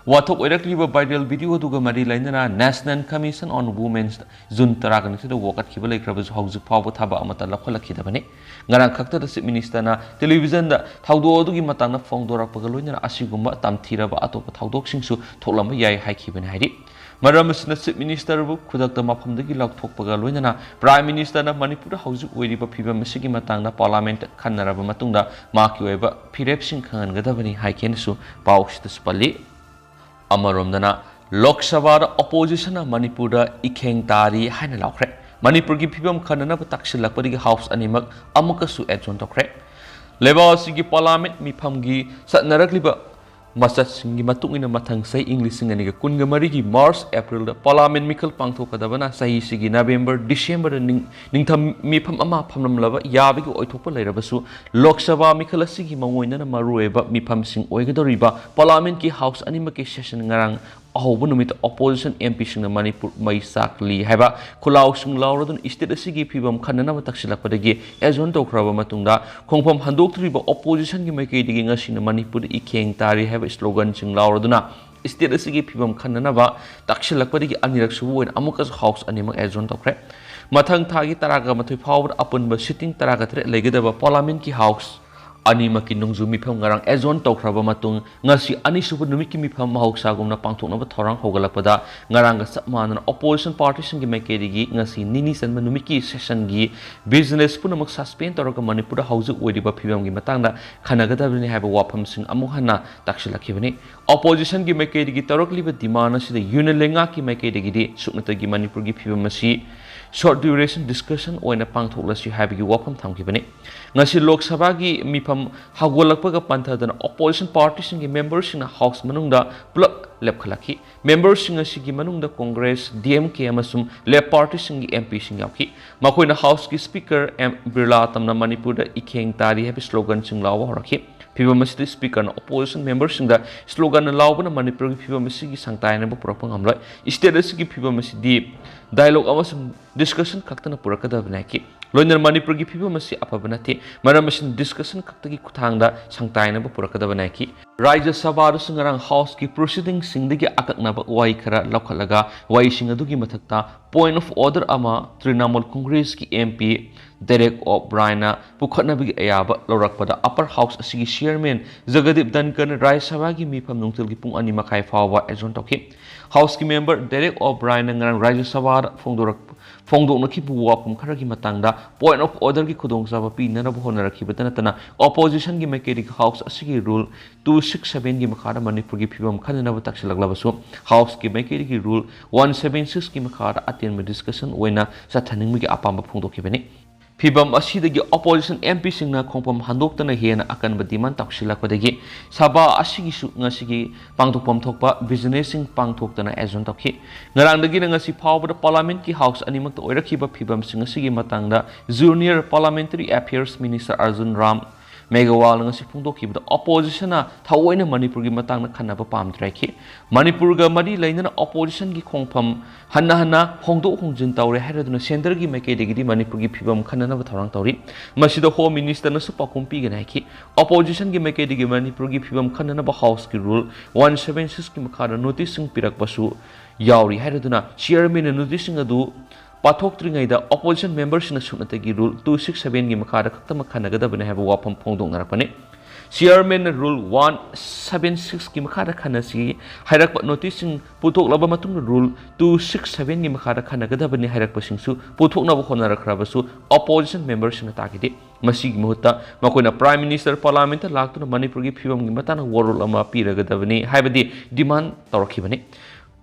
ꯋꯥꯊꯣꯛ ꯑꯣꯏꯔꯛꯂꯤꯕ viral video ꯑꯗꯨꯒ ꯃꯔꯤ ꯂꯩꯅꯅ National Commission on Women's June ꯇꯔꯥꯒ ꯅꯤꯊꯣꯏꯗ ꯋꯥꯀꯠꯈꯤꯕ ꯂꯩꯈ꯭ꯔꯕꯁꯨ ꯍꯧꯖꯤꯛ ꯐꯥꯎꯕ ꯊꯕꯛ ꯑꯃꯠꯇ ꯂꯧꯈꯠꯂꯛꯈꯤꯗꯕꯅꯤ꯫ ꯉꯔꯥꯡ ꯈꯛꯇꯗ Chief Minister-ꯅ television-ꯗ ꯊꯧꯗꯣꯛ ꯑꯗꯨꯒꯤ ꯃꯇꯥꯡꯗ ꯐꯣꯡꯗꯣꯔꯛꯄꯒ ꯂꯣꯏꯅꯅ ꯑꯁꯤꯒꯨꯝꯕ ꯇꯝꯊꯤꯔꯕ ꯑꯇꯣꯞꯄ ꯊꯧꯗꯣꯛꯁꯤꯡꯁꯨ ꯊꯣꯛꯂꯝꯕ ꯌꯥꯏ ꯍꯥꯏꯈꯤꯕꯅꯤ ꯍꯥꯏꯔꯤ꯫ ꯃꯔꯝ ꯑꯁꯤꯅ Chief Minister-ꯕꯨ ꯈꯨꯗꯛꯇ ꯃꯐꯝꯗꯒꯤ ꯂꯧꯊꯣꯛꯄꯒ ꯂꯣꯏꯅꯅ Prime Minister-ꯅ ꯃꯅꯤꯄꯨꯔꯗ ꯍꯧꯖꯤꯛ ꯑꯣꯏꯔꯤꯕ ꯐꯤꯕꯝ ꯑꯁꯤꯒꯤ ꯃꯇꯥꯡꯗ Parliament-ꯇ ꯈꯟꯅꯔꯕ ꯃꯇꯨꯡꯗ ꯃꯍꯥꯛꯀꯤ ꯑꯣꯏꯕ ꯐꯤꯔꯦꯞꯁꯤꯡ ꯈꯪꯍꯟꯒꯗꯕꯅꯤ ꯍꯥꯏꯈꯤꯅꯁꯨ ꯄꯥꯎꯁꯤꯗꯁꯨ ꯄꯜꯂꯤ꯫ ꯑꯃꯔꯣꯝꯗꯅ ꯂꯣꯛ ꯁꯚꯥꯗ ꯑꯣꯄꯣꯖꯤꯁꯟꯅ ꯃꯅꯤꯄꯨꯔꯗ ꯏꯈꯦꯡ ꯇꯥꯔꯤ ꯍꯥꯏꯅ ꯂꯥꯎꯈ꯭ꯔꯦ꯫ ꯃꯅꯤꯄꯨꯔꯒꯤ ꯐꯤꯕꯝ ꯈꯟꯅꯅꯕ ꯇꯛꯁꯤꯜꯂꯛꯄꯗꯒꯤ ꯍꯥꯎꯁ ꯑꯅꯤꯃꯛ ꯑꯃꯨꯛꯀꯁꯨ ꯑꯦꯖꯣꯟ ꯇꯧꯈ꯭ꯔꯦ꯫ ꯂꯩꯕꯥꯛ ꯑꯁꯤꯒꯤ ꯄꯥꯔꯂꯥꯃꯦꯟꯠ ꯃꯤꯐꯝꯒꯤ ꯆꯠꯅꯔꯛꯂꯤꯕ ꯃꯆꯠꯁꯤꯡꯒꯤ ꯃꯇꯨꯡ ꯏꯟꯅ ꯃꯊꯪ ꯆꯍꯤ ꯏꯪ ꯂꯤꯁꯤꯡ ꯑꯅꯤꯒ ꯀꯨꯟꯒ ꯃꯔꯤꯒꯤ ꯃꯥꯔꯆ ꯑꯦꯄ꯭ꯔꯤꯜꯗ ꯄꯥꯔꯂꯥꯃꯦꯟꯠ ꯃꯤꯈꯜ ꯄꯥꯡꯊꯣꯛꯀꯗꯕꯅ ꯆꯍꯤꯁꯤꯒꯤ ꯅꯕꯦꯝꯕꯔ ꯗꯤꯁꯦꯝꯕꯔꯗ ꯅꯤꯡ ꯅꯤꯡꯊꯝ ꯃꯤꯐꯝ ꯑꯃ ꯐꯝꯂꯝꯂꯕ ꯌꯥꯕꯒꯤ ꯑꯣꯏꯊꯣꯛꯄ ꯂꯩꯔꯕꯁꯨ, ꯂꯣꯛ ꯁꯚꯥ ꯃꯤꯈꯜ ꯑꯁꯤꯒꯤ ꯃꯉꯣꯟꯗꯅ ꯃꯔꯨꯑꯣꯏꯕ ꯃꯤꯐꯝꯁꯤꯡ ꯑꯣꯏꯒꯗꯧꯔꯤꯕ ꯄꯥꯔꯂꯥꯃꯦꯟꯠꯀꯤ ꯍꯥꯎꯁ ꯑꯅꯤꯃꯛꯀꯤ ꯁꯦꯁꯟ ꯉꯔꯥꯡ ꯑꯍꯧꯕ ꯅꯨꯃꯤꯠꯇ ꯑꯣꯄꯣꯖꯤꯁꯟ ꯑꯦꯝ ꯄꯤꯁꯤꯡꯅ ꯃꯅꯤꯄꯨꯔ ꯃꯩ ꯆꯥꯛꯂꯤ ꯍꯥꯏꯕ ꯈꯨꯜꯂꯥꯎꯁꯤꯡ ꯂꯥꯎꯔꯗꯨꯅ ꯏꯁꯇꯦꯠ ꯑꯁꯤꯒꯤ ꯐꯤꯕꯝ ꯈꯟꯅꯅꯕ ꯇꯛꯁꯤꯜꯂꯛꯄꯗꯒꯤ ꯑꯦꯖꯣꯟ ꯇꯧꯈ꯭ꯔꯕ ꯃꯇꯨꯡꯗ ꯈꯣꯡꯐꯝ ꯍꯟꯗꯣꯛꯇ꯭ꯔꯤꯕ ꯑꯣꯄꯣꯖꯤꯁꯟꯒꯤ ꯃꯥꯏꯀꯩꯗꯒꯤ ꯉꯁꯤꯅ ꯃꯅꯤꯄꯨꯔꯗ ꯏꯈꯦꯡ ꯇꯥꯔꯤ ꯍꯥꯏꯕ ꯁ꯭ꯂꯣꯒꯟꯁꯤꯡ ꯂꯥꯎꯔꯗꯨꯅ ꯏꯁꯇꯦꯠ ꯑꯁꯤꯒꯤ ꯐꯤꯕꯝ ꯈꯟꯅꯅꯕ ꯇꯛꯁꯤꯜꯂꯛꯄꯗꯒꯤ ꯑꯅꯤꯔꯛ ꯁꯨꯕ ꯑꯣꯏꯅ ꯑꯃꯨꯛꯀꯁꯨ ꯍꯥꯎꯁ ꯑꯅꯤꯃꯛ ꯑꯦꯖꯣꯟ ꯇꯧꯈ꯭ꯔꯦ꯫ ꯃꯊꯪ ꯊꯥꯒꯤ ꯇꯔꯥꯒ ꯃꯥꯊꯣꯏ ꯐꯥꯎꯕꯗ ꯑꯄꯨꯟꯕ ꯁꯤꯇꯤꯡ ꯇꯔꯥꯒ ꯇꯔꯦꯠ ꯂꯩꯒꯗꯕ ꯄꯥꯔꯂꯥꯃꯦꯟꯠꯀꯤ ꯍꯥꯎꯁ ꯑꯅꯤꯃꯛꯀꯤ ꯅꯣꯡꯖꯨ ꯃꯤꯐꯝ ꯉꯔꯥꯡ ꯑꯦꯖꯣꯟ ꯇꯧꯈ꯭ꯔꯕ ꯃꯇꯨꯡ ꯉꯁꯤ ꯑꯅꯤꯁꯨꯕ ꯅꯨꯃꯤꯠꯀꯤ ꯃꯤꯐꯝ ꯃꯍꯧꯁꯥꯒꯨꯝꯅ ꯄꯥꯡꯊꯣꯛꯅꯕ ꯊꯧꯔꯥꯡ ꯍꯧꯒꯠꯂꯛꯄꯗ ꯉꯔꯥꯡꯒ ꯆꯞ ꯃꯥꯟꯅꯅ ꯑꯣꯄꯣꯖꯤꯁꯟ ꯄꯥꯔꯇꯤꯁꯤꯡꯒꯤ ꯃꯥꯏꯀꯩꯗꯒꯤ ꯉꯁꯤ ꯅꯤꯅꯤ ꯆꯟꯕ ꯅꯨꯃꯤꯠꯀꯤ ꯁꯦꯁꯟꯒꯤ ꯕꯤꯖꯤꯅꯦꯁ ꯄꯨꯝꯅꯃꯛ ꯁꯁꯄꯦꯟ ꯇꯧꯔꯒ ꯃꯅꯤꯄꯨꯔꯗ ꯍꯧꯖꯤꯛ ꯑꯣꯏꯔꯤꯕ ꯐꯤꯕꯝꯒꯤ ꯃꯇꯥꯡꯗ ꯈꯟꯅꯒꯗꯕꯅꯤ ꯍꯥꯏꯕ ꯋꯥꯐꯝꯁꯤꯡ ꯑꯃꯨꯛ ꯍꯟꯅ ꯇꯥꯛꯁꯤꯜꯂꯛꯈꯤꯕꯅꯤ꯫ ꯑꯣꯄꯣꯖꯤꯁꯟꯒꯤ ꯃꯥꯏꯀꯩꯗꯒꯤ ꯇꯧꯔꯛꯂꯤꯕ ꯗꯤꯃꯥꯟ ꯑꯁꯤꯗ ꯌꯨꯅꯤꯌꯟ ꯂꯩꯉꯥꯛꯀꯤ ꯃꯥꯏꯀꯩꯗꯒꯤꯗꯤ ꯁꯨꯞꯅꯇꯒꯤ ꯃꯅꯤꯄꯨꯔꯒꯤ ꯐꯤꯕꯝ ꯑꯁꯤ ꯁꯣꯔꯠ ꯗ꯭ꯌꯨꯔꯦꯁꯟ ꯗꯤꯁꯀꯁꯟ ꯑꯣꯏꯅ ꯄꯥꯡꯊꯣꯛꯂꯁꯤ ꯍꯥꯏꯕꯒꯤ ꯋꯥꯐꯝ ꯊꯝꯈꯤꯕꯅꯤ꯫ ꯉꯁꯤ ꯂꯣꯛ ꯁꯚꯥꯒꯤ ꯃꯤꯐꯝ ꯍꯧꯒꯠꯂꯛꯄꯒ ꯄꯟꯊꯗꯅ ꯑꯣꯄꯣꯖꯤꯁꯟ ꯄꯥꯔꯇꯤꯁꯤꯡꯒꯤ ꯃꯦꯝꯕꯔꯁꯤꯡꯅ ꯍꯥꯎꯁ ꯃꯅꯨꯡꯗ ꯄꯨꯂꯞ ꯂꯦꯞꯈꯠꯂꯛꯈꯤ꯫ ꯃꯦꯝꯕꯔꯁꯤꯡ ꯑꯁꯤꯒꯤ ꯃꯅꯨꯡꯗ ꯀꯣꯡꯒ꯭ꯔꯦꯁ, ꯗꯤ ꯑꯦꯝ ꯀꯦ ꯑꯃꯁꯨꯡ ꯂꯦꯐ ꯄꯥꯔꯇꯤꯁꯤꯡꯒꯤ ꯑꯦꯝ ꯄꯤꯁꯤꯡ ꯌꯥꯎꯈꯤ꯫ ꯃꯈꯣꯏꯅ ꯍꯥꯎꯁꯀꯤ ꯁ꯭ꯄꯤꯀꯔ ꯑꯦꯝ ꯕꯤꯔꯂꯥ ꯇꯝꯅ ꯃꯅꯤꯄꯨꯔꯗ ꯏꯈꯦꯡ ꯇꯥꯔꯤ ꯍꯥꯏꯕ ꯁ꯭ꯂꯣꯒꯟꯁꯤꯡ ꯂꯥꯎꯕ ꯍꯧꯔꯛꯈꯤ꯫ ꯐꯤꯕꯝ ꯑꯁꯤꯗ ꯁ꯭ꯄꯤꯀꯔꯅ ꯑꯣꯄꯣꯖꯤꯁꯟ ꯃꯦꯝꯕꯔꯁꯤꯡꯗ ꯁ꯭ꯂꯣꯒꯟꯅ ꯂꯥꯎꯕꯅ ꯃꯅꯤꯄꯨꯔꯒꯤ ꯐꯤꯕꯝ ꯑꯁꯤꯒꯤ ꯁꯪꯇꯥꯏꯅꯕ ꯄꯨꯔꯛꯄ ꯉꯝꯂꯣꯏ꯫ ꯏꯁꯇꯦꯠ ꯑꯁꯤꯒꯤ ꯐꯤꯕꯝ ꯑꯁꯤꯗꯤ ꯗꯥꯏꯂꯣꯒ ꯑꯃꯁꯨꯡ ꯗꯤꯁꯀꯁꯟ ꯈꯛꯇꯅ ꯄꯨꯔꯛꯀꯗꯕꯅꯤ ꯍꯥꯏꯈꯤ꯫ ꯂꯣꯏꯅꯅ ꯃꯅꯤꯄꯨꯔꯒꯤ ꯐꯤꯕꯝ ꯑꯁꯤ ꯑꯐꯕ ꯅꯠꯇꯦ, ꯃꯔꯝ ꯑꯁꯤꯅ ꯗꯤꯁꯀꯁꯟ ꯈꯛꯇꯒꯤ ꯈꯨꯠꯊꯥꯡꯗ ꯁꯪꯇꯥꯏꯅꯕ ꯄꯨꯔꯛꯀꯗꯕꯅꯤ ꯍꯥꯏꯈꯤ꯫ ꯔꯥꯖ꯭ꯌ ꯁꯚꯥꯗꯁꯨ ꯉꯔꯥꯡ ꯍꯥꯎꯁꯀꯤ ꯄ꯭ꯔꯣꯁꯤꯗꯤꯡꯁꯤꯡꯗꯒꯤ ꯑꯀꯛꯅꯕ ꯋꯥꯍꯩ ꯈꯔ ꯂꯧꯈꯠꯂꯒ ꯋꯥꯍꯩꯁꯤꯡ ꯑꯗꯨꯒꯤ ꯃꯊꯛꯇ ꯄꯣꯏꯟꯠ ꯑꯣꯐ ꯑꯣꯔꯗꯔ ꯑꯃ ꯇ꯭ꯔꯤꯅꯥꯃꯨꯜ ꯀꯣꯡꯒ꯭ꯔꯦꯁꯀꯤ ꯑꯦꯝ ꯄꯤ ꯗꯦꯔꯦꯛ ꯑꯣ ꯕ꯭ꯔꯥꯏꯟꯅ ꯄꯨꯈꯠꯅꯕꯒꯤ ꯑꯌꯥꯕ ꯂꯧꯔꯛꯄꯗ ꯑꯄꯔ ꯍꯥꯎꯁ ꯑꯁꯤꯒꯤ ꯆꯤꯌꯔꯃꯦꯟ ꯖꯒꯗꯤꯞ ꯙꯟꯀꯔꯅ ꯔꯥꯖ꯭ꯌ ꯁꯚꯥꯒꯤ ꯃꯤꯐꯝ ꯅꯨꯡꯊꯤꯜꯒꯤ ꯄꯨꯡ ꯑꯅꯤ ꯃꯈꯥꯏ ꯐꯥꯎꯕ ꯑꯦꯖꯣꯔꯟ ꯇꯧꯈꯤ꯫ ꯍꯥꯎꯁꯀꯤ ꯃꯦꯝꯕꯔ ꯗꯦꯔꯦꯛ ꯑꯣ ꯕ꯭ꯔꯥꯏꯟꯅ ꯉꯔꯥꯡ ꯔꯥꯖ꯭ꯌ ꯁꯚꯥꯗ ꯐꯣꯡꯗꯣꯔꯛ-, ꯐꯣꯡꯗꯣꯛꯅꯈꯤꯕ ꯋꯥꯐꯝ ꯈꯔꯒꯤ ꯃꯇꯥꯡꯗ ꯄꯣꯏꯟꯠ ꯑꯣꯐ ꯑꯣꯔꯗꯔꯒꯤ ꯈꯨꯗꯣꯡꯆꯥꯕ ꯄꯤꯅꯅꯕ ꯍꯣꯠꯅꯔꯛꯈꯤꯕꯇ ꯅꯠꯇꯅ, ꯑꯣꯄꯣꯖꯤꯁꯟꯒꯤ ꯃꯥꯏꯀꯩꯗꯒꯤ ꯍꯥꯎꯁ ꯑꯁꯤꯒꯤ ꯔꯨꯜ ꯇꯨ ꯁꯤꯛꯁ ꯁꯚꯦꯟꯒꯤ ꯃꯈꯥꯗ ꯃꯅꯤꯄꯨꯔꯒꯤ ꯐꯤꯕꯝ ꯈꯟꯅꯅꯕ ꯇꯥꯛꯁꯤꯜꯂꯛꯂꯕꯁꯨ, ꯍꯥꯎꯁꯀꯤ ꯃꯥꯏꯀꯩꯗꯒꯤ ꯔꯨꯜ ꯋꯥꯟ ꯁꯚꯦꯟ ꯁꯤꯛꯁꯀꯤ ꯃꯈꯥꯗ ꯑꯇꯦꯟꯕ ꯗꯤꯁꯀꯁꯟ ꯑꯣꯏꯅ ꯆꯠꯊꯅꯤꯡꯕꯒꯤ ꯑꯄꯥꯝꯕ ꯐꯣꯡꯗꯣꯛꯈꯤꯕꯅꯤ꯫ ꯐꯤꯕꯝ ꯑꯁꯤꯗꯒꯤ ꯑꯣꯄꯣꯖꯤꯁꯟ ꯑꯦꯝ ꯄꯤꯁꯤꯡꯅ ꯈꯣꯡꯐꯝ ꯍꯟꯗꯣꯛꯇꯅ ꯍꯦꯟꯅ ꯑꯀꯟꯕ ꯗꯤꯃꯥꯟ ꯇꯧꯁꯤꯜꯂꯛꯄꯗꯒꯤ ꯁꯚꯥ ꯑꯁꯤꯒꯤꯁꯨ ꯉꯁꯤꯒꯤ ꯄꯥꯡꯊꯣꯛꯐꯝ ꯊꯣꯛꯄ ꯕꯤꯖꯤꯅꯦꯁꯁꯤꯡ ꯄꯥꯡꯊꯣꯛꯇꯅ ꯑꯦꯖꯣꯔꯟ ꯇꯧꯈꯤ꯫ ꯉꯔꯥꯡꯗꯒꯤꯅ ꯉꯁꯤ ꯐꯥꯎꯕꯗ ꯄꯥꯔꯂꯥꯃꯦꯟꯠꯀꯤ ꯍꯥꯎꯁ ꯑꯅꯤꯃꯛꯇ ꯑꯣꯏꯔꯛꯈꯤꯕ ꯐꯤꯕꯝꯁꯤꯡ ꯑꯁꯤꯒꯤ ꯃꯇꯥꯡꯗ junior parliamentary affairs minister Arjun Ram ꯃꯦꯘꯋꯥꯜꯅ ꯉꯁꯤ ꯐꯣꯡꯗꯣꯛꯈꯤꯕꯗ, ꯑꯣꯄꯣꯖꯤꯁꯟꯅ ꯊꯑꯣꯏꯅ ꯃꯅꯤꯄꯨꯔꯒꯤ ꯃꯇꯥꯡꯗ ꯈꯟꯅꯕ ꯄꯥꯝꯗ꯭ꯔꯦ ꯍꯥꯏꯈꯤ꯫ ꯃꯅꯤꯄꯨꯔꯒ ꯃꯔꯤ ꯂꯩꯅꯅ ꯑꯣꯄꯣꯖꯤꯁꯟꯒꯤ ꯈꯣꯡꯐꯝ ꯍꯟꯅ ꯍꯟꯅ ꯍꯣꯡꯗꯣꯛ ꯍꯣꯡꯖꯤꯟ ꯇꯧꯔꯦ ꯍꯥꯏꯔꯗꯨꯅ ꯁꯦꯟꯇꯔꯒꯤ ꯃꯥꯏꯀꯩꯗꯒꯤꯗꯤ ꯃꯅꯤꯄꯨꯔꯒꯤ ꯐꯤꯕꯝ ꯈꯟꯅꯅꯕ ꯊꯧꯔꯥꯡ ꯇꯧꯔꯤ꯫ ꯃꯁꯤꯗ ꯍꯣꯝ ꯃꯤꯅꯤꯁꯇꯔꯅꯁꯨ ꯄꯥꯎꯈꯨꯝ ꯄꯤꯒꯅꯤ ꯍꯥꯏꯈꯤ꯫ ꯑꯣꯄꯣꯖꯤꯁꯟꯒꯤ ꯃꯥꯏꯀꯩꯗꯒꯤ ꯃꯅꯤꯄꯨꯔꯒꯤ ꯐꯤꯕꯝ ꯈꯟꯅꯅꯕ ꯍꯥꯎꯁꯀꯤ ꯔꯨꯜ ꯋꯥꯟ ꯁꯚꯦꯟ ꯁꯤꯛꯁꯀꯤ ꯃꯈꯥꯗ ꯅꯣꯇꯤꯁꯁꯤꯡ ꯄꯤꯔꯛꯄꯁꯨ ꯌꯥꯎꯔꯤ ꯍꯥꯏꯔꯗꯨꯅ ꯆꯤꯌꯔꯃꯦꯟꯅ ꯅꯣꯇꯤꯁꯁꯤꯡ ꯑꯗꯨ ꯄꯥꯊꯣꯛꯇ꯭ꯔꯤꯉꯩꯗ ꯑꯣꯄꯣꯖꯤꯁꯟ ꯃꯦꯝꯕꯔꯁꯤꯡꯅ ꯁꯨꯞꯅꯇꯒꯤ ꯔꯨꯜ ꯇꯨ ꯁꯤꯛꯁ ꯁꯚꯦꯟꯒꯤ ꯃꯈꯥꯗ ꯈꯛꯇꯃꯛ ꯈꯟꯅꯒꯗꯕꯅꯤ ꯍꯥꯏꯕ ꯋꯥꯐꯝ ꯐꯣꯡꯗꯣꯛꯅꯔꯛꯄꯅꯤ꯫ ꯆꯤꯌꯔꯃꯦꯟꯅ ꯔꯨꯜ ꯋꯥꯟ ꯁꯚꯦꯟ ꯁꯤꯛꯁꯀꯤ ꯃꯈꯥꯗ ꯈꯟꯅꯁꯤ ꯍꯥꯏꯔꯛꯄ ꯅꯣꯇꯤꯁꯁꯤꯡ ꯄꯨꯊꯣꯛꯂꯕ ꯃꯇꯨꯡꯗ ꯔꯨꯜ ꯇꯨ ꯁꯤꯛꯁ ꯁꯚꯦꯟꯒꯤ ꯃꯈꯥꯗ ꯈꯟꯅꯒꯗꯕꯅꯤ ꯍꯥꯏꯔꯛꯄꯁꯤꯡꯁꯨ ꯄꯨꯊꯣꯛꯅꯕ ꯍꯣꯠꯅꯔꯛꯈ꯭ꯔꯕꯁꯨ ꯑꯣꯄꯣꯖꯤꯁꯟ ꯃꯦꯝꯕꯔꯁꯤꯡꯅ ꯇꯥꯈꯤꯗꯦ꯫ ꯃꯁꯤꯒꯤ ꯃꯍꯨꯠꯇ ꯃꯈꯣꯏꯅ ꯄ꯭ꯔꯥꯏꯝ ꯃꯤꯅꯤꯁꯇꯔ ꯄꯥꯔꯂꯥꯃꯦꯟꯠꯇ ꯂꯥꯛꯇꯨꯅ ꯃꯅꯤꯄꯨꯔꯒꯤ ꯐꯤꯕꯝꯒꯤ ꯃꯇꯥꯡꯗ ꯋꯥꯔꯣꯜ ꯑꯃ ꯄꯤꯔꯒꯗꯕꯅꯤ ꯍꯥꯏꯕꯗꯤ ꯗꯤꯃꯥꯟ ꯇꯧꯔꯛꯈꯤꯕꯅꯤ꯫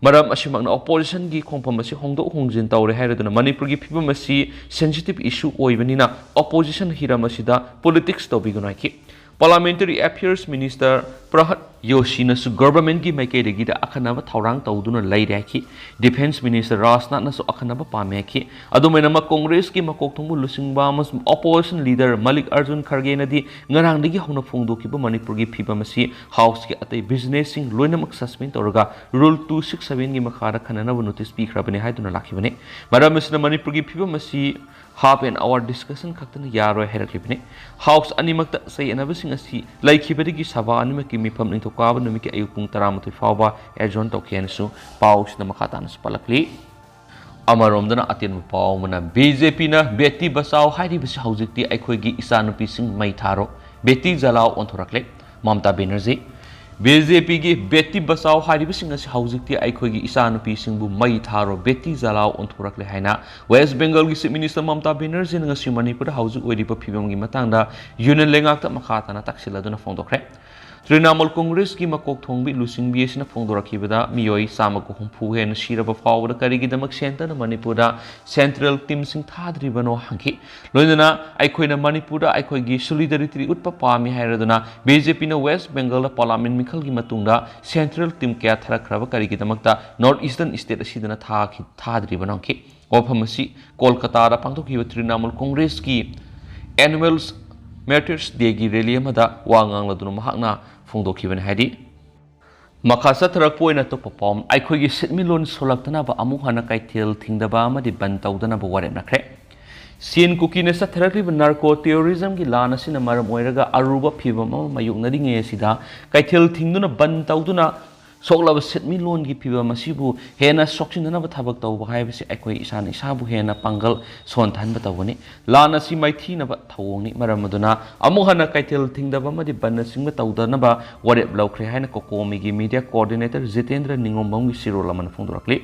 ꯃꯔꯝ ꯑꯁꯤꯃꯛꯅ ꯑꯣꯄꯣꯖꯤꯁꯟꯒꯤ ꯈꯣꯡꯐꯝ ꯑꯁꯤ ꯍꯣꯡꯗꯣꯛ ꯍꯣꯡꯖꯤꯟ ꯇꯧꯔꯦ ꯍꯥꯏꯔꯗꯨꯅ ꯃꯅꯤꯄꯨꯔꯒꯤ ꯐꯤꯕꯝ ꯑꯁꯤ ꯁꯦꯟꯁꯤꯇꯤꯚ ꯏꯁꯨ ꯑꯣꯏꯕꯅꯤꯅ ꯑꯣꯄꯣꯖꯤꯁꯟ ꯍꯤꯔꯝ ꯑꯁꯤꯗ ꯄꯣꯂꯤꯇꯤꯛꯁ ꯇꯧꯕꯤꯒꯅꯨ ꯍꯥꯏꯈꯤ꯫ ꯄꯥꯔꯂꯥꯃꯦꯟꯇꯔꯤ ꯑꯦꯐꯤꯌꯔꯁ ꯃꯤꯅꯤꯁꯇꯔ ꯄ꯭ꯔꯍꯠ ꯌꯣꯁꯤꯅꯁꯨ ꯒꯚꯔꯟꯃꯦꯟꯠꯀꯤ ꯃꯥꯏꯀꯩꯗꯒꯤꯗ ꯑꯈꯟꯅꯕ ꯊꯧꯔꯥꯡ ꯇꯧꯗꯨꯅ ꯂꯩꯔꯦ ꯍꯥꯏꯈꯤ꯫ ꯗꯤꯐꯦꯟꯁ ꯃꯤꯅꯤꯁꯇꯔ ꯔꯥꯖꯅꯥꯊꯅꯁꯨ ꯑꯈꯟꯅꯕ ꯄꯥꯝꯃꯦ ꯍꯥꯏꯈꯤ꯫ ꯑꯗꯨꯃꯥꯏꯅꯃꯛ ꯀꯣꯡꯒ꯭ꯔꯦꯁꯀꯤ ꯃꯀꯣꯛ ꯊꯣꯡꯕ ꯂꯨꯆꯤꯡꯕ ꯑꯃꯁꯨꯡ ꯑꯣꯄꯣꯖꯤꯁꯟ ꯂꯤꯗꯔ ꯃꯜꯂꯤꯛ ꯑꯔꯖꯨꯟ ꯈꯔꯒꯦꯅꯗꯤ ꯉꯔꯥꯡꯗꯒꯤ ꯍꯧꯅ ꯐꯣꯡꯗꯣꯛꯈꯤꯕ ꯃꯅꯤꯄꯨꯔꯒꯤ ꯐꯤꯕꯝ ꯑꯁꯤ ꯍꯥꯎꯁꯀꯤ ꯑꯇꯩ ꯕꯤꯖꯤꯅꯦꯁꯁꯤꯡ ꯂꯣꯏꯅꯃꯛ ꯁꯁꯄꯦꯟ ꯇꯧꯔꯒ ꯔꯨꯜ ꯇꯨ ꯁꯤꯛꯁ ꯁꯚꯦꯟꯒꯤ ꯃꯈꯥꯗ ꯈꯟꯅꯅꯕ ꯅꯣꯇꯤꯁ ꯄꯤꯈ꯭ꯔꯕꯅꯤ ꯍꯥꯏꯗꯨꯅ ꯂꯥꯛꯈꯤꯕꯅꯤ꯫ ꯃꯔꯝ ꯑꯁꯤꯅ ꯃꯅꯤꯄꯨꯔꯒꯤ ꯐꯤꯕꯝ ꯑꯁꯤ ꯍꯥꯐ ꯑꯦꯟ ꯑꯋꯥꯔ ꯗꯤꯁꯀꯁꯟ ꯈꯛꯇꯅ ꯌꯥꯔꯣꯏ ꯍꯥꯏꯔꯛꯂꯤꯕꯅꯤ꯫ ꯍꯥꯎꯁ ꯑꯅꯤꯃꯛꯇ ꯆꯌꯦꯠꯅꯕꯁꯤꯡ ꯑꯁꯤ ꯂꯩꯈꯤꯕꯗꯒꯤ ꯁꯚꯥ ꯑꯅꯤꯃꯛꯀꯤ ꯃꯤꯐꯝ ꯅꯤꯡꯊꯧꯀꯥꯕ ꯅꯨꯃꯤꯠꯀꯤ ꯑꯌꯨꯛ ꯄꯨꯡ ꯇꯔꯥꯃꯥꯊꯣꯏ ꯐꯥꯎꯕ ꯑꯦꯖꯣꯔꯟ ꯇꯧꯈꯤ ꯍꯥꯏꯅꯁꯨ ꯄꯥꯎꯁꯤꯗ ꯃꯈꯥ ꯇꯥꯅꯁꯨ ꯄꯜꯂꯛꯂꯤ꯫ ꯑꯃꯔꯣꯝꯗꯅ ꯑꯇꯦꯟꯕ ꯄꯥꯎ ꯑꯃꯅ ꯕꯤ ꯖꯦ ꯄꯤꯅ ꯕꯦꯇꯤ ꯕꯆꯥꯎ ꯍꯥꯏꯔꯤꯕꯁꯤ ꯍꯧꯖꯤꯛꯇꯤ ꯑꯩꯈꯣꯏꯒꯤ ꯏꯆꯥꯅꯨꯄꯤꯁꯤꯡ ꯃꯩ ꯊꯥꯔꯣ, ꯕꯦꯇꯤ ꯖꯂꯥꯎ ꯑꯣꯟꯊꯣꯔꯛꯂꯦ꯫ ꯃꯃꯇꯥ ꯕꯦꯅꯔꯖꯤ꯫ ꯕꯤ ꯖꯦ ꯄꯤꯒꯤ ꯕꯦꯇꯤ ꯕꯆꯥꯎ ꯍꯥꯏꯔꯤꯕꯁꯤꯡ ꯑꯁꯤ ꯍꯧꯖꯤꯛꯇꯤ ꯑꯩꯈꯣꯏꯒꯤ ꯏꯆꯥꯅꯨꯄꯤꯁꯤꯡꯕꯨ ꯃꯩ ꯊꯥꯔꯣ, ꯕꯦꯇꯤ ꯖꯂꯥꯎ ꯑꯣꯟꯊꯣꯔꯛꯂꯦ ꯍꯥꯏꯅ ꯋꯦꯁ ꯕꯦꯡꯒꯜꯒꯤ ꯆꯤꯐ ꯃꯤꯅꯤꯁꯇꯔ ꯃꯃꯇꯥ ꯕꯦꯅꯔꯖꯤꯅ ꯉꯁꯤ ꯃꯅꯤꯄꯨꯔꯗ ꯍꯧꯖꯤꯛ ꯑꯣꯏꯔꯤꯕ ꯐꯤꯕꯝꯒꯤ ꯃꯇꯥꯡꯗ ꯌꯨꯅꯤꯌꯟ ꯂꯩꯉꯥꯛꯇ ꯃꯈꯥ ꯇꯥꯅ ꯇꯥꯛꯁꯤꯜꯂꯗꯨꯅ ꯐꯣꯡꯗꯣꯛꯈ꯭ꯔꯦ꯫ ꯇ꯭ꯔꯤꯅꯥꯃꯨꯜ ꯀꯣꯡꯒ꯭ꯔꯦꯁꯀꯤ ꯃꯀꯣꯛ ꯊꯣꯡꯕꯤ ꯂꯨꯆꯤꯡꯕꯤ ꯑꯁꯤꯅ ꯐꯣꯡꯗꯣꯔꯛꯈꯤꯕꯗ ꯃꯤꯑꯣꯏ ꯆꯥꯝꯃꯒ ꯍꯨꯝꯐꯨ ꯍꯦꯟꯅ ꯁꯤꯔꯕ ꯐꯥꯎꯕꯗ ꯀꯔꯤꯒꯤꯗꯃꯛ ꯁꯦꯟꯇꯔꯅ ꯃꯅꯤꯄꯨꯔꯗ ꯁꯦꯟꯇ꯭ꯔꯦꯜ ꯇꯤꯝꯁꯤꯡ ꯊꯥꯗ꯭ꯔꯤꯕꯅꯣ ꯍꯪꯈꯤ꯫ ꯂꯣꯏꯅꯅ ꯑꯩꯈꯣꯏꯅ ꯃꯅꯤꯄꯨꯔꯗ ꯑꯩꯈꯣꯏꯒꯤ ꯁꯣꯂꯤꯗꯥꯔꯤꯇꯤ ꯎꯠꯄ ꯄꯥꯝꯃꯤ ꯍꯥꯏꯔꯗꯨꯅ ꯕꯤ ꯖꯦ ꯄꯤꯅ ꯋꯦꯁ ꯕꯦꯡꯒꯜꯗ ꯄꯥꯔꯂꯥꯃꯦꯟ ꯃꯤꯈꯜꯒꯤ ꯃꯇꯨꯡꯗ ꯁꯦꯟꯇ꯭ꯔꯦꯜ ꯇꯤꯝ ꯀꯌꯥ ꯊꯥꯔꯛꯈ꯭ꯔꯕ ꯀꯔꯤꯒꯤꯗꯃꯛꯇ ꯅꯣꯔꯠ ꯏꯁꯇꯔꯟ ꯁ꯭ꯇꯦꯠ ꯑꯁꯤꯗꯅ ꯊꯥꯈꯤ-, ꯊꯥꯗ꯭ꯔꯤꯕꯅꯣ ꯍꯪꯈꯤ꯫ ꯋꯥꯐꯝ ꯑꯁꯤ ꯀꯣꯜꯀꯇꯥꯗ ꯄꯥꯡꯊꯣꯛꯈꯤꯕ ꯇ꯭ꯔꯤꯅꯥꯃꯨꯜ ꯀꯣꯡꯒ꯭ꯔꯦꯁꯀꯤ ꯑꯦꯅꯨꯋꯦꯜ ꯃꯥꯔꯇꯤꯔꯁ ꯗꯦꯒꯤ ꯔꯦꯂꯤ ꯑꯃꯗ ꯋꯥ ꯉꯥꯡꯂꯗꯨꯅ ꯃꯍꯥꯛꯅ ꯐꯣꯡꯗꯣꯛꯈꯤꯕꯅꯤ ꯍꯥꯏꯗꯤ, ꯃꯈꯥ ꯆꯠꯊꯔꯛꯄ ꯑꯣꯏꯅ ꯑꯇꯣꯞꯄ ꯄꯥꯎ, ꯑꯩꯈꯣꯏꯒꯤ ꯁꯦꯟꯃꯤꯠꯂꯣꯟ ꯁꯣꯜꯂꯛꯇꯅꯕ ꯑꯃꯨꯛ ꯍꯟꯅ ꯀꯩꯊꯦꯜ ꯊꯤꯡꯗꯕ ꯑꯃꯗꯤ ꯕꯟ ꯇꯧꯗꯅꯕ ꯋꯥꯔꯦꯞꯅꯈ꯭ꯔꯦ꯫ ꯆꯤꯟ ꯀꯨꯀꯤꯅ ꯆꯠꯊꯔꯛꯂꯤꯕ ꯅꯥꯔꯀꯣ ꯇꯦꯔꯣꯔꯤꯖꯝꯒꯤ ꯂꯥꯟ ꯑꯁꯤꯅ ꯃꯔꯝ ꯑꯣꯏꯔꯒ ꯑꯔꯨꯕ ꯐꯤꯚꯝ ꯑꯃ ꯃꯥꯌꯣꯛꯅꯔꯤꯉꯩ ꯑꯁꯤꯗ ꯀꯩꯊꯦꯜ ꯊꯤꯡꯗꯨꯅ ꯕꯟ ꯇꯧꯗꯨꯅ ꯁꯣꯛꯂꯕ ꯁꯦꯟꯃꯤꯠꯂꯣꯟꯒꯤ ꯐꯤꯚꯝ ꯑꯁꯤꯕꯨ ꯍꯦꯟꯅ ꯁꯣꯛꯆꯤꯟꯗꯅꯕ ꯊꯕꯛ ꯇꯧꯕ ꯍꯥꯏꯕꯁꯤ ꯑꯩꯈꯣꯏ ꯏꯁꯥꯅ ꯏꯁꯥꯕꯨ ꯍꯦꯟꯅ ꯄꯥꯡꯒꯜ ꯁꯣꯟꯊꯍꯟꯕ ꯇꯧꯒꯅꯤ꯫ ꯂꯥꯟ ꯑꯁꯤ ꯃꯥꯏꯊꯤꯅꯕ ꯊꯧꯑꯣꯡꯅꯤ꯫ ꯃꯔꯝ ꯑꯗꯨꯅ ꯑꯃꯨꯛ ꯍꯟꯅ ꯀꯩꯊꯦꯜ ꯊꯤꯡꯗꯕ ꯑꯃꯗꯤ ꯕꯟꯅꯆꯤꯡꯕ ꯇꯧꯗꯅꯕ ꯋꯥꯔꯦꯞ ꯂꯧꯈ꯭ꯔꯦ ꯍꯥꯏꯅ ꯀꯣꯀꯣꯃꯤꯒꯤ ꯃꯤꯗꯤꯌꯥ ꯀꯣꯑꯣꯔꯗꯤꯅꯦꯇꯔ ꯖꯤꯇꯦꯟꯗ꯭ꯔ ꯅꯤꯉꯣꯝꯕꯝꯒꯤ ꯆꯦꯔꯣꯜ ꯑꯃꯅ ꯐꯣꯡꯗꯣꯔꯛꯂꯤ꯫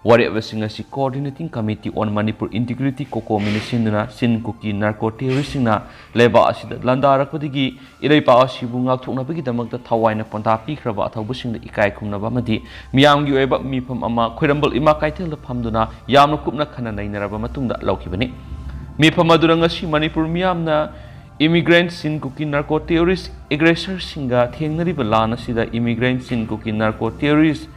ꯋꯥꯔꯦꯞꯁꯤꯡ ꯑꯁꯤ Coordinating Committee on Manipur Integrity, ꯀꯣꯀꯣꯃꯤꯅ ꯁꯤꯟꯗꯨꯅ ꯆꯤꯟ ꯀꯨꯀꯤ ꯅꯥꯔꯀꯣ ꯇꯦꯔꯣꯔꯤꯁ꯭ꯠꯁꯤꯡꯅ ꯂꯩꯕꯥꯛ ꯑꯁꯤꯗ ꯂꯥꯟꯗꯥꯔꯛꯄꯗꯒꯤ ꯏꯔꯩꯄꯥꯛ ꯑꯁꯤꯕꯨ ꯉꯥꯛꯊꯣꯛꯅꯕꯒꯤꯗꯃꯛꯇ ꯊꯋꯥꯏꯅ ꯄꯣꯟꯊꯥ ꯄꯤꯈ꯭ꯔꯕ ꯑꯊꯧꯕꯁꯤꯡꯗ ꯏꯀꯥꯏ ꯈꯨꯝꯅꯕ ꯑꯃꯗꯤ ꯃꯤꯌꯥꯝꯒꯤ ꯑꯣꯏꯕ ꯃꯤꯐꯝ ꯑꯃ ꯈ꯭ꯋꯥꯏꯔꯝꯕꯟ ꯏꯃꯥ ꯀꯩꯊꯦꯜꯗ ꯐꯝꯗꯨꯅ ꯌꯥꯝꯅ ꯀꯨꯞꯅ ꯈꯟꯅ ꯅꯩꯅꯔꯕ ꯃꯇꯨꯡꯗ ꯂꯧꯈꯤꯕꯅꯤ꯫ ꯃꯤꯐꯝ ꯑꯗꯨꯗ ꯉꯁꯤ ꯃꯅꯤꯄꯨꯔ ꯃꯤꯌꯥꯝꯅ immigrant ꯆꯤꯟ ꯀꯨꯀꯤ ꯅꯥꯔꯀꯣ ꯇꯦꯔꯣꯔꯤꯁ꯭ꯠ ꯑꯦꯒ꯭ꯔꯦꯁꯔꯁꯤꯡꯒ ꯊꯦꯡꯅꯔꯤꯕ ꯂꯥꯟ ꯑꯁꯤꯗ immigrant ꯆꯤꯟ ꯀꯨꯀꯤ ꯅꯥꯔꯀꯣ ꯇꯦꯔꯣꯔꯤꯁ꯭ꯠ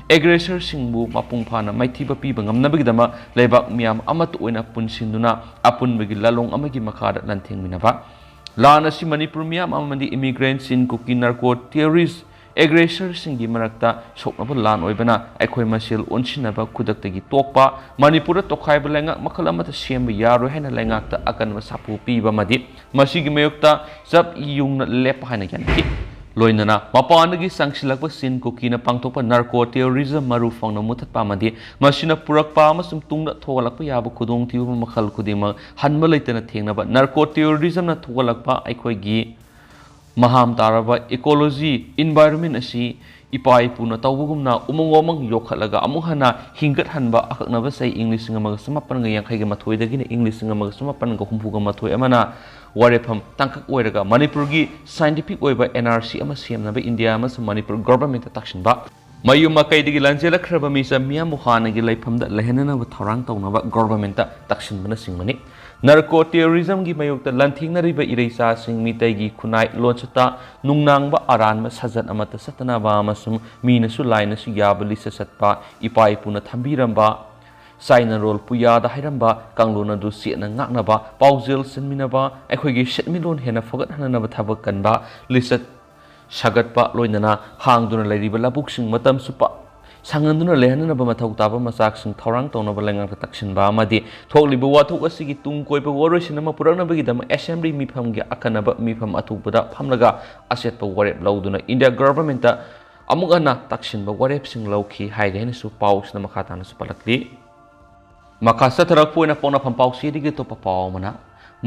ꯑꯦꯒ꯭ꯔꯦꯁꯔꯁꯤꯡꯕꯨ ꯃꯄꯨꯡ ꯐꯥꯅ ꯃꯥꯏꯊꯤꯕ ꯄꯤꯕ ꯉꯝꯅꯕꯒꯤꯗꯃꯛ ꯂꯩꯕꯥꯛ ꯃꯤꯌꯥꯝ ꯑꯃꯠꯇ ꯑꯣꯏꯅ ꯄꯨꯟꯁꯤꯟꯗꯨꯅ ꯑꯄꯨꯟꯕꯒꯤ ꯂꯥꯂꯣꯡ ꯑꯃꯒꯤ ꯃꯈꯥꯗ ꯂꯥꯟꯊꯦꯡꯃꯤꯟꯅꯕ꯫ ꯂꯥꯟ ꯑꯁꯤ ꯃꯅꯤꯄꯨꯔ ꯃꯤꯌꯥꯝ ꯑꯃꯗꯤ immigrant ꯆꯤꯟ ꯀꯨꯀꯤ ꯅꯥꯔꯀꯣ ꯇꯦꯔꯣꯔꯤꯁ꯭ꯠ ꯑꯦꯒ꯭ꯔꯦꯁꯔꯁꯤꯡꯒꯤ ꯃꯔꯛꯇ ꯁꯣꯛꯅꯕ ꯂꯥꯟ ꯑꯣꯏꯕꯅ ꯑꯩꯈꯣꯏ ꯃꯁꯦꯜ ꯑꯣꯟꯁꯤꯟꯅꯕ ꯈꯨꯗꯛꯇꯒꯤ ꯇꯣꯛꯄ, ꯃꯅꯤꯄꯨꯔꯗ ꯇꯣꯈꯥꯏꯕ ꯂꯩꯉꯥꯛ ꯃꯈꯜ ꯑꯃꯠꯇ ꯁꯦꯝꯕ ꯌꯥꯔꯣꯏ ꯍꯥꯏꯅ ꯂꯩꯉꯥꯛꯇ ꯑꯀꯟꯕ ꯁꯥꯐꯨ ꯄꯤꯕ ꯑꯃꯗꯤ ꯃꯁꯤꯒꯤ ꯃꯥꯌꯣꯛꯇ ꯆꯞ ꯌꯨꯡꯅ ꯂꯦꯞꯄ ꯍꯥꯏꯅ ꯌꯥꯅꯈꯤ꯫ ꯂꯣꯏꯅꯅ ꯃꯄꯥꯟꯗꯒꯤ ꯆꯪꯁꯤꯜꯂꯛꯄꯁꯤꯡ ꯀꯨꯀꯤꯅ ꯄꯥꯡꯊꯣꯛꯄ narco terrorism ꯃꯔꯨ ꯐꯪꯅ ꯃꯨꯊꯠꯄ ꯑꯃꯗꯤ ꯃꯁꯤꯅ ꯄꯨꯔꯛꯄ ꯑꯃꯁꯨꯡ ꯇꯨꯡꯗ ꯊꯣꯛꯍꯜꯂꯛꯄ ꯌꯥꯕ ꯈꯨꯗꯣꯡꯊꯤꯕ ꯃꯈꯜ ꯈꯨꯗꯤꯡꯃꯛ ꯍꯟꯕ ꯂꯩꯇꯅ ꯊꯦꯡꯅꯕ narco terrorism ꯅ ꯊꯣꯛꯍꯜꯂꯛꯄ ꯑꯩꯈꯣꯏꯒꯤ ꯃꯍꯥꯝ ꯇꯥꯔꯕ ecology, environment ꯑꯁꯤ ꯏꯄꯥ ꯏꯄꯨꯅ ꯇꯧꯕꯒꯨꯝꯅ ꯎꯃꯪ ꯋꯥꯃꯪ ꯌꯣꯛꯈꯠꯂꯒ ꯑꯃꯨꯛ ꯍꯟꯅ ꯍꯤꯡꯒꯠꯍꯟꯕ ꯑꯀꯛꯅꯕ ꯆꯍꯤ ꯏꯪ ꯂꯤꯁꯤꯡ ꯑꯃꯒ ꯆꯃꯥꯄꯟꯒ ꯌꯥꯡꯈꯩꯒ ꯃꯥꯊꯣꯏꯗꯒꯤꯅ ꯏꯪ ꯂꯤꯁꯤꯡ ꯑꯃꯒ ꯆꯃꯥꯄꯟꯒ ꯍꯨꯝꯐꯨꯒ ꯃꯥꯊꯣꯏ ꯑꯃꯅ ꯋꯥꯔꯦꯞꯐꯝ ꯇꯥꯡꯀꯛ ꯑꯣꯏꯔꯒ ꯃꯅꯤꯄꯨꯔꯒꯤ scientific ꯑꯣꯏꯕ NRC ꯑꯃ ꯁꯦꯝꯅꯕ ꯏꯟꯗꯤꯌꯥ ꯑꯃꯁꯨꯡ ꯃꯅꯤꯄꯨꯔ government ꯇ ꯇꯥꯛꯁꯤꯟꯕ꯫ ꯃꯌꯨꯝ ꯃꯀꯩꯗꯒꯤ ꯂꯥꯟꯖꯦꯜꯂꯛꯈ꯭ꯔꯕ ꯃꯤꯆꯝ ꯃꯤꯌꯥꯝꯕꯨ ꯍꯥꯟꯅꯒꯤ ꯂꯩꯐꯝꯗ ꯂꯩꯍꯟꯅꯅꯕ ꯊꯧꯔꯥꯡ ꯇꯧꯅꯕ government ꯇ ꯇꯥꯛꯁꯤꯟꯕꯅꯆꯤꯡꯕꯅꯤ꯫ Narco terrorism ꯒꯤ ꯃꯥꯌꯣꯛꯇ ꯂꯥꯟꯊꯦꯡꯅꯔꯤꯕ ꯏꯔꯩꯆꯥꯁꯤꯡ ꯃꯤꯇꯩꯒꯤ ꯈꯨꯟꯅꯥꯏ ꯂꯣꯟꯆꯠꯇ ꯅꯨꯡꯅꯥꯡꯕ ꯑꯔꯥꯟꯕ ꯁꯥꯖꯠ ꯑꯃꯠꯇ ꯆꯠꯇꯅꯕ ꯑꯃꯁꯨꯡ ꯃꯤꯅꯁꯨ ꯂꯥꯏꯅꯁꯨ ꯌꯥꯕ ꯂꯤꯆꯠ ꯆꯠꯄ ꯏꯄꯥ ꯏꯄꯨꯅ ꯊꯝꯕꯤꯔꯝꯕ ꯆꯥꯏꯅꯔꯣꯜ ꯄꯨꯌꯥꯗ ꯍꯥꯏꯔꯝꯕ ꯀꯥꯡꯂꯣꯟ ꯑꯗꯨ ꯆꯦꯠꯅ ꯉꯥꯛꯅꯕ, ꯄꯥꯎꯖꯦꯜ ꯆꯟꯃꯤꯟꯅꯕ, ꯑꯩꯈꯣꯏꯒꯤ ꯁꯦꯟꯃꯤꯠꯂꯣꯟ ꯍꯦꯟꯅ ꯐꯒꯠꯍꯟꯅꯕ ꯊꯕꯛ ꯀꯟꯕ, ꯂꯤꯆꯠ ꯁꯥꯒꯠꯄ, ꯂꯣꯏꯅꯅ ꯍꯥꯡꯗꯨꯅ ꯂꯩꯔꯤꯕ ꯂꯧꯕꯨꯛꯁꯤꯡ ꯃꯇꯝ ꯆꯨꯞꯄ ꯁꯪꯍꯟꯗꯨꯅ ꯂꯩꯍꯟꯅꯅꯕ ꯃꯊꯧ ꯇꯥꯕ ꯃꯆꯥꯛꯁꯤꯡ ꯊꯧꯔꯥꯡ ꯇꯧꯅꯕ ꯂꯩꯉꯥꯛꯇ ꯇꯛꯁꯤꯟꯕ ꯑꯃꯗꯤ ꯊꯣꯛꯂꯤꯕ ꯋꯥꯊꯣꯛ ꯑꯁꯤꯒꯤ ꯇꯨꯡ ꯀꯣꯏꯕ ꯋꯥꯔꯣꯏꯁꯤꯟ ꯑꯃ ꯄꯨꯔꯛꯅꯕꯒꯤꯗꯃꯛ assembly ꯃꯤꯐꯝꯒꯤ ꯑꯈꯟꯅꯕ ꯃꯤꯐꯝ ꯑꯊꯨꯕꯗ ꯐꯝꯂꯒ ꯑꯆꯦꯠꯄ ꯋꯥꯔꯦꯞ ꯂꯧꯗꯨꯅ ꯏꯟꯗꯤꯌꯥ government ꯇ ꯑꯃꯨꯛ ꯍꯟꯅ ꯇꯥꯛꯁꯤꯟꯕ ꯋꯥꯔꯦꯞꯁꯤꯡ ꯂꯧꯈꯤ ꯍꯥꯏꯔꯤ ꯍꯥꯏꯅꯁꯨ ꯄꯥꯎꯁꯤꯅ ꯃꯈꯥ ꯇꯥꯅꯁꯨ ꯄꯜꯂꯛꯂꯤ꯫ ꯃꯈꯥ ꯆꯠꯊꯔꯛꯄ ꯑꯣꯏꯅ ꯄꯣꯛꯅꯐꯝ ꯄꯥꯎꯆꯦꯗꯒꯤ ꯑꯇꯣꯞꯄ ꯄꯥꯎ ꯑꯃꯅ,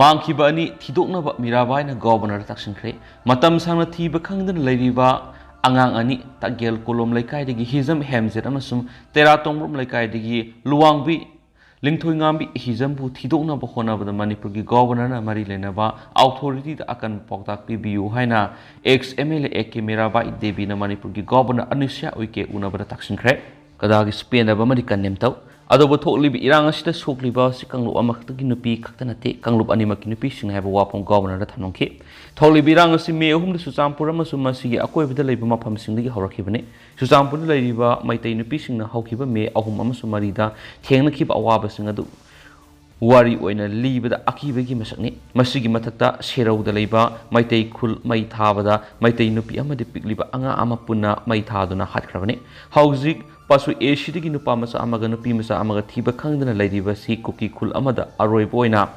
ꯃꯥꯡꯈꯤꯕ ꯑꯅꯤ ꯊꯤꯗꯣꯛꯅꯕ ꯃꯤꯔꯥꯕꯥꯏꯅ governor ꯗ ꯇꯥꯛꯁꯤꯟꯈ꯭ꯔꯦ꯫ ꯃꯇꯝ ꯁꯥꯡꯅ ꯊꯤꯕ ꯈꯪꯗꯅ ꯂꯩꯔꯤꯕ ꯑꯉꯥꯡ ꯑꯅꯤ, ꯇꯥꯛꯌꯦꯜ ꯀꯣꯂꯣꯝ ꯂꯩꯀꯥꯏꯗꯒꯤ ꯍꯤꯖꯝ ꯍꯦꯝꯖꯦꯠ ꯑꯃꯁꯨꯡ ꯇꯦꯔꯥ ꯇꯣꯡꯕ꯭ꯔꯨꯝ ꯂꯩꯀꯥꯏꯗꯒꯤ ꯂꯨꯋꯥꯡꯕꯤ ꯂꯤꯡꯊꯣꯏꯉꯥꯝꯕꯤ ꯍꯤꯖꯝꯕꯨ ꯊꯤꯗꯣꯛꯅꯕ ꯍꯣꯠꯅꯕꯗ ꯃꯅꯤꯄꯨꯔꯒꯤ governor ꯅ ꯃꯔꯤ ꯂꯩꯅꯕ authority ꯗ ꯑꯀꯟꯕ ꯄꯥꯎꯇꯥꯛ ꯄꯤꯕꯤꯌꯨ ꯍꯥꯏꯅ ex MLA A K Mirabai ꯗꯦꯕꯤꯅ ꯃꯅꯤꯄꯨꯔꯒꯤ governor ꯑꯅꯨꯁ꯭ꯌꯥ ꯎꯏꯀꯦ ꯎꯅꯕꯗ ꯇꯥꯛꯁꯤꯟꯈ꯭ꯔꯦ꯫ ꯀꯗꯥꯒꯤꯁꯨ ꯄꯦꯟꯗꯕ ꯑꯃꯗꯤ condemn ꯇꯧ꯫ ꯑꯗꯨꯕꯨ ꯊꯣꯛꯂꯤꯕ ꯏꯔꯥꯡ ꯑꯁꯤꯗ ꯁꯣꯛꯂꯤꯕ ꯑꯁꯤ ꯀꯥꯡꯂꯨꯞ ꯑꯃꯈꯛꯇꯒꯤ ꯅꯨꯄꯤ ꯈꯛꯇ ꯅꯠꯇꯦ, ꯀꯥꯡꯂꯨꯞ ꯑꯅꯤꯃꯛꯀꯤ ꯅꯨꯄꯤꯁꯤꯡ ꯍꯥꯏꯕ ꯋꯥꯐꯝ governor ꯗ ꯊꯝꯂꯝꯈꯤ꯫ ꯊꯣꯛꯂꯤꯕ ꯏꯔꯥꯡ ꯑꯁꯤ ꯃꯦ ꯑꯍꯨꯝꯗ ꯆꯨꯔꯆꯥꯟꯄꯨꯔ ꯑꯃꯁꯨꯡ ꯃꯁꯤꯒꯤ ꯑꯀꯣꯏꯕꯗ ꯂꯩꯕ ꯃꯐꯝꯁꯤꯡꯗꯒꯤ ꯍꯧꯔꯛꯈꯤꯕꯅꯤ꯫ ꯆꯨꯔꯆꯥꯟꯄꯨꯔꯗ ꯂꯩꯔꯤꯕ ꯃꯩꯇꯩ ꯅꯨꯄꯤꯁꯤꯡꯅ ꯍꯧꯈꯤꯕ ꯃꯦ ꯑꯍꯨꯝ ꯑꯃꯁꯨꯡ ꯃꯔꯤꯗ ꯊꯦꯡꯅꯈꯤꯕ ꯑꯋꯥꯕꯁꯤꯡ ꯑꯗꯨ ꯋꯥꯔꯤ ꯑꯣꯏꯅ ꯂꯤꯕꯗ ꯑꯀꯤꯕꯒꯤ ꯃꯁꯛꯅꯤ꯫ ꯃꯁꯤꯒꯤ ꯃꯊꯛꯇ ꯁꯦꯔꯧꯗ ꯂꯩꯕ ꯃꯩꯇꯩ ꯈꯨꯜ ꯃꯩ ꯊꯥꯕꯗ ꯃꯩꯇꯩ ꯅꯨꯄꯤ ꯑꯃꯗꯤ ꯄꯤꯛꯂꯤꯕ ꯑꯉꯥꯡ ꯑꯃ ꯄꯨꯟꯅ ꯃꯩ ꯊꯥꯗꯨꯅ ꯍꯥꯠꯈ꯭ꯔꯕꯅꯤ꯫ ꯍꯧꯖꯤꯛ ꯄꯥꯁꯨ ꯑꯦ ꯁꯤꯗꯒꯤ ꯅꯨꯄꯥ ꯃꯆꯥ ꯑꯃꯒ ꯅꯨꯄꯤ ꯃꯆꯥ ꯑꯃꯒ ꯊꯤꯕ ꯈꯪꯗꯅ ꯂꯩꯔꯤꯕꯁꯤ ꯀꯨꯀꯤ ꯈꯨꯜ ꯑꯃꯗ ꯑꯔꯣꯏꯕ ꯑꯣꯏꯅ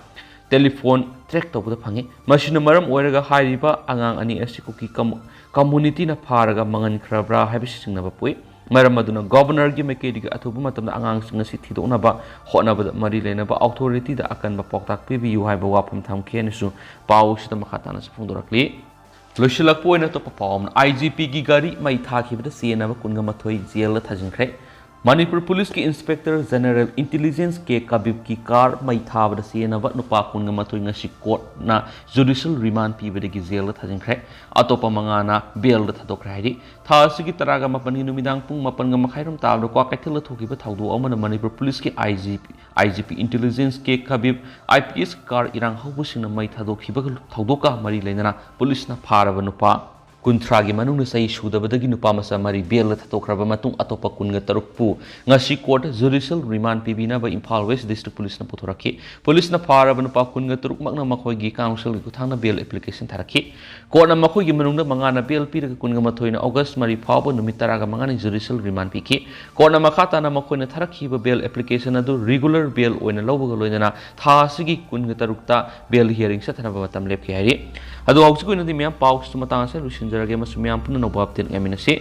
ꯇꯦꯂꯤꯐꯣꯟ ꯇ꯭ꯔꯦꯛ ꯇꯧꯕꯗ ꯐꯪꯉꯤ꯫ ꯃꯁꯤꯅ ꯃꯔꯝ ꯑꯣꯏꯔꯒ ꯍꯥꯏꯔꯤꯕ ꯑꯉꯥꯡ ꯑꯅꯤ ꯑꯁꯤ ꯀꯨꯀꯤ ꯀꯝ-, ꯀꯝꯃꯨꯅꯤꯇꯤꯅ ꯐꯥꯔꯒ ꯃꯥꯡꯍꯟꯈ꯭ꯔꯕ꯭ꯔꯥ ꯍꯥꯏꯕꯁꯤ ꯆꯤꯡꯅꯕ ꯄꯣꯛꯏ꯫ ꯃꯔꯝ ꯑꯗꯨꯅ ꯒꯣꯕꯔꯅꯔꯒꯤ ꯃꯥꯏꯀꯩꯗꯒꯤ ꯑꯊꯨꯕ ꯃꯇꯝꯗ ꯑꯉꯥꯡꯁꯤꯡ ꯑꯁꯤ ꯊꯤꯗꯣꯛꯅꯕ ꯍꯣꯠꯅꯕꯗ ꯃꯔꯤ ꯂꯩꯅꯕ ꯑꯣꯊꯣꯔꯤꯇꯤꯗ ꯑꯀꯟꯕ ꯄꯥꯎꯇꯥꯛ ꯄꯤꯕꯤꯌꯨ ꯍꯥꯏꯕ ꯋꯥꯐꯝ ꯊꯝꯈꯤ ꯍꯥꯏꯅꯁꯨ ꯄꯥꯎ ꯑꯁꯤꯗ ꯃꯈꯥ ꯇꯥꯅꯁꯨ ꯐꯣꯡꯗꯣꯔꯛꯂꯤ꯫ ꯂꯣꯏꯁꯤꯜꯂꯛꯄ ꯑꯣꯏꯅ ꯑꯇꯣꯞꯄ ꯄꯥꯎ ꯑꯃꯅ, ꯑꯥꯏ ꯖꯤ ꯄꯤꯒꯤ ꯒꯥꯔꯤ ꯃꯩ ꯊꯥꯈꯤꯕꯗ ꯆꯦꯟꯅꯕ ꯀꯨꯟꯒ ꯃꯥꯊꯣꯏ ꯖꯦꯜꯗ ꯊꯥꯖꯤꯟꯈ꯭ꯔꯦ꯫ ꯃꯅꯤꯄꯨꯔ ꯄꯨꯂꯤꯁꯀꯤ ꯏꯟꯁꯄꯦꯛꯇꯔ ꯖꯦꯅꯔꯦꯜ ꯏꯟꯇꯤꯂꯤꯖꯦꯟꯁ ꯀꯦ ꯀꯕꯤꯕꯀꯤ ꯀꯥꯔ ꯃꯩ ꯊꯥꯕꯗ ꯆꯦꯟꯅꯕ ꯅꯨꯄꯥ ꯀꯨꯟꯒ ꯃꯥꯊꯣꯏ ꯉꯁꯤ ꯀꯣꯔꯠꯅ ꯖꯨꯗꯤꯁꯤꯌꯦꯜ ꯔꯤꯃꯥꯟ ꯄꯤꯕꯗꯒꯤ ꯖꯦꯜꯗ ꯊꯥꯖꯤꯟꯈ꯭ꯔꯦ꯫ ꯑꯇꯣꯞꯄ ꯃꯉꯥꯅ ꯕꯦꯜꯗ ꯊꯥꯗꯣꯛꯈ꯭ꯔꯦ ꯍꯥꯏꯔꯤ꯫ ꯊꯥ ꯑꯁꯤꯒꯤ ꯇꯔꯥꯒ ꯃꯥꯄꯟꯒꯤ ꯅꯨꯃꯤꯗꯥꯡ ꯄꯨꯡ ꯃꯥꯄꯟꯒ ꯃꯈꯥꯏꯔꯣꯝ ꯇꯥꯕꯗ ꯀ꯭ꯋꯥꯀꯩꯊꯦꯜꯗ ꯊꯣꯛꯈꯤꯕ ꯊꯧꯗꯣꯛ ꯑꯃꯅ ꯃꯅꯤꯄꯨꯔ ꯄꯨꯂꯤꯁꯀꯤ I G P, I G P intelligence K ꯀꯕꯤꯕ, ꯑꯥꯏ ꯄꯤ ꯑꯦꯁ ꯀꯥꯔ ꯏꯔꯥꯡ ꯍꯧꯕꯁꯤꯡꯅ ꯃꯩ ꯊꯥꯗꯣꯛꯈꯤꯕ ꯊꯧꯗꯣꯛꯀ ꯃꯔꯤ ꯂꯩꯅꯅ ꯄꯨꯂꯤꯁꯅ ꯐꯥꯔꯕ ꯅꯨꯄꯥ ꯀꯨꯟꯊ꯭ꯔꯥꯒꯤ ꯃꯅꯨꯡꯗ ꯆꯍꯤ ꯁꯨꯗꯕꯗꯒꯤ ꯅꯨꯄꯥ ꯃꯆꯥ ꯃꯔꯤ ꯕꯦꯜꯗ ꯊꯥꯗꯣꯛꯈ꯭ꯔꯕ ꯃꯇꯨꯡ ꯑꯇꯣꯞꯄ ꯀꯨꯟꯒ ꯇꯔꯨꯛꯄꯨ ꯉꯁꯤ ꯀꯣꯔꯠ ꯖꯨꯗꯤꯁꯤꯌꯦꯜ ꯔꯤꯃꯥꯟ ꯄꯤꯕꯤꯅꯕ ꯏꯝꯐꯥꯜ ꯋꯦꯁ ꯗꯤꯁꯇ꯭ꯔꯤꯛ ꯄꯨꯂꯤꯁꯅ ꯄꯨꯊꯣꯔꯛꯈꯤ꯫ ꯄꯨꯂꯤꯁꯅ ꯐꯥꯔꯕ ꯅꯨꯄꯥ ꯀꯨꯟꯒ ꯇꯔꯨꯛꯃꯛꯅ ꯃꯈꯣꯏꯒꯤ ꯀꯥꯎꯟꯁꯤꯜꯒꯤ ꯈꯨꯠꯊꯥꯡꯗ ꯕꯦꯜ ꯑꯦꯄ꯭ꯂꯤꯀꯦꯁꯟ ꯊꯥꯔꯛꯈꯤ꯫ ꯀꯣꯔꯠꯅ ꯃꯈꯣꯏꯒꯤ ꯃꯅꯨꯡꯗ ꯃꯉꯥꯅ ꯕꯦꯜ ꯄꯤꯔꯒ ꯀꯨꯟꯒ ꯃꯥꯊꯣꯏꯅ ꯑꯣꯒꯁ ꯃꯔꯤ ꯐꯥꯎꯕ ꯅꯨꯃꯤꯠ ꯇꯔꯥꯒ ꯃꯉꯥꯅꯤ ꯖꯨꯗꯤꯁꯤꯌꯦꯜ ꯔꯤꯃꯥꯟ ꯄꯤꯈꯤ꯫ ꯀꯣꯔꯠꯅ ꯃꯈꯥ ꯇꯥꯅ ꯃꯈꯣꯏꯅ ꯊꯥꯔꯛꯈꯤꯕ ꯕꯦꯜ ꯑꯦꯄ꯭ꯂꯤꯀꯦꯁꯟ ꯑꯗꯨ ꯔꯤꯒꯨꯂꯔ ꯕꯦꯜ ꯑꯣꯏꯅ ꯂꯧꯕꯒ ꯂꯣꯏꯅꯅ ꯊꯥ ꯑꯁꯤꯒꯤ ꯀꯨꯟꯒ ꯇꯔꯨꯛꯇ ꯕꯦꯜ ꯍꯤꯌꯥꯔꯤꯡ ꯆꯠꯊꯅꯕ ꯃꯇꯝ ꯂꯦꯞꯈꯤ ꯍꯥꯏꯔꯤ꯫ ꯑꯗꯣ ꯍꯧꯖꯤꯛꯀꯤ ꯑꯣꯏꯅꯗꯤ ꯃꯌꯥꯝ ꯄꯥꯎꯁꯤꯁꯨ ꯃꯇꯥꯡ ꯑꯁꯤꯗ ꯂꯣꯏꯁꯤꯟꯖꯔꯒꯦ ꯑꯃꯁꯨꯡ ꯃꯌꯥꯝ ꯄꯨꯟꯅ ꯑꯅꯧꯕ ꯑꯞꯗꯦꯠ ꯉꯥꯏꯃꯤꯟꯅꯁꯤ꯫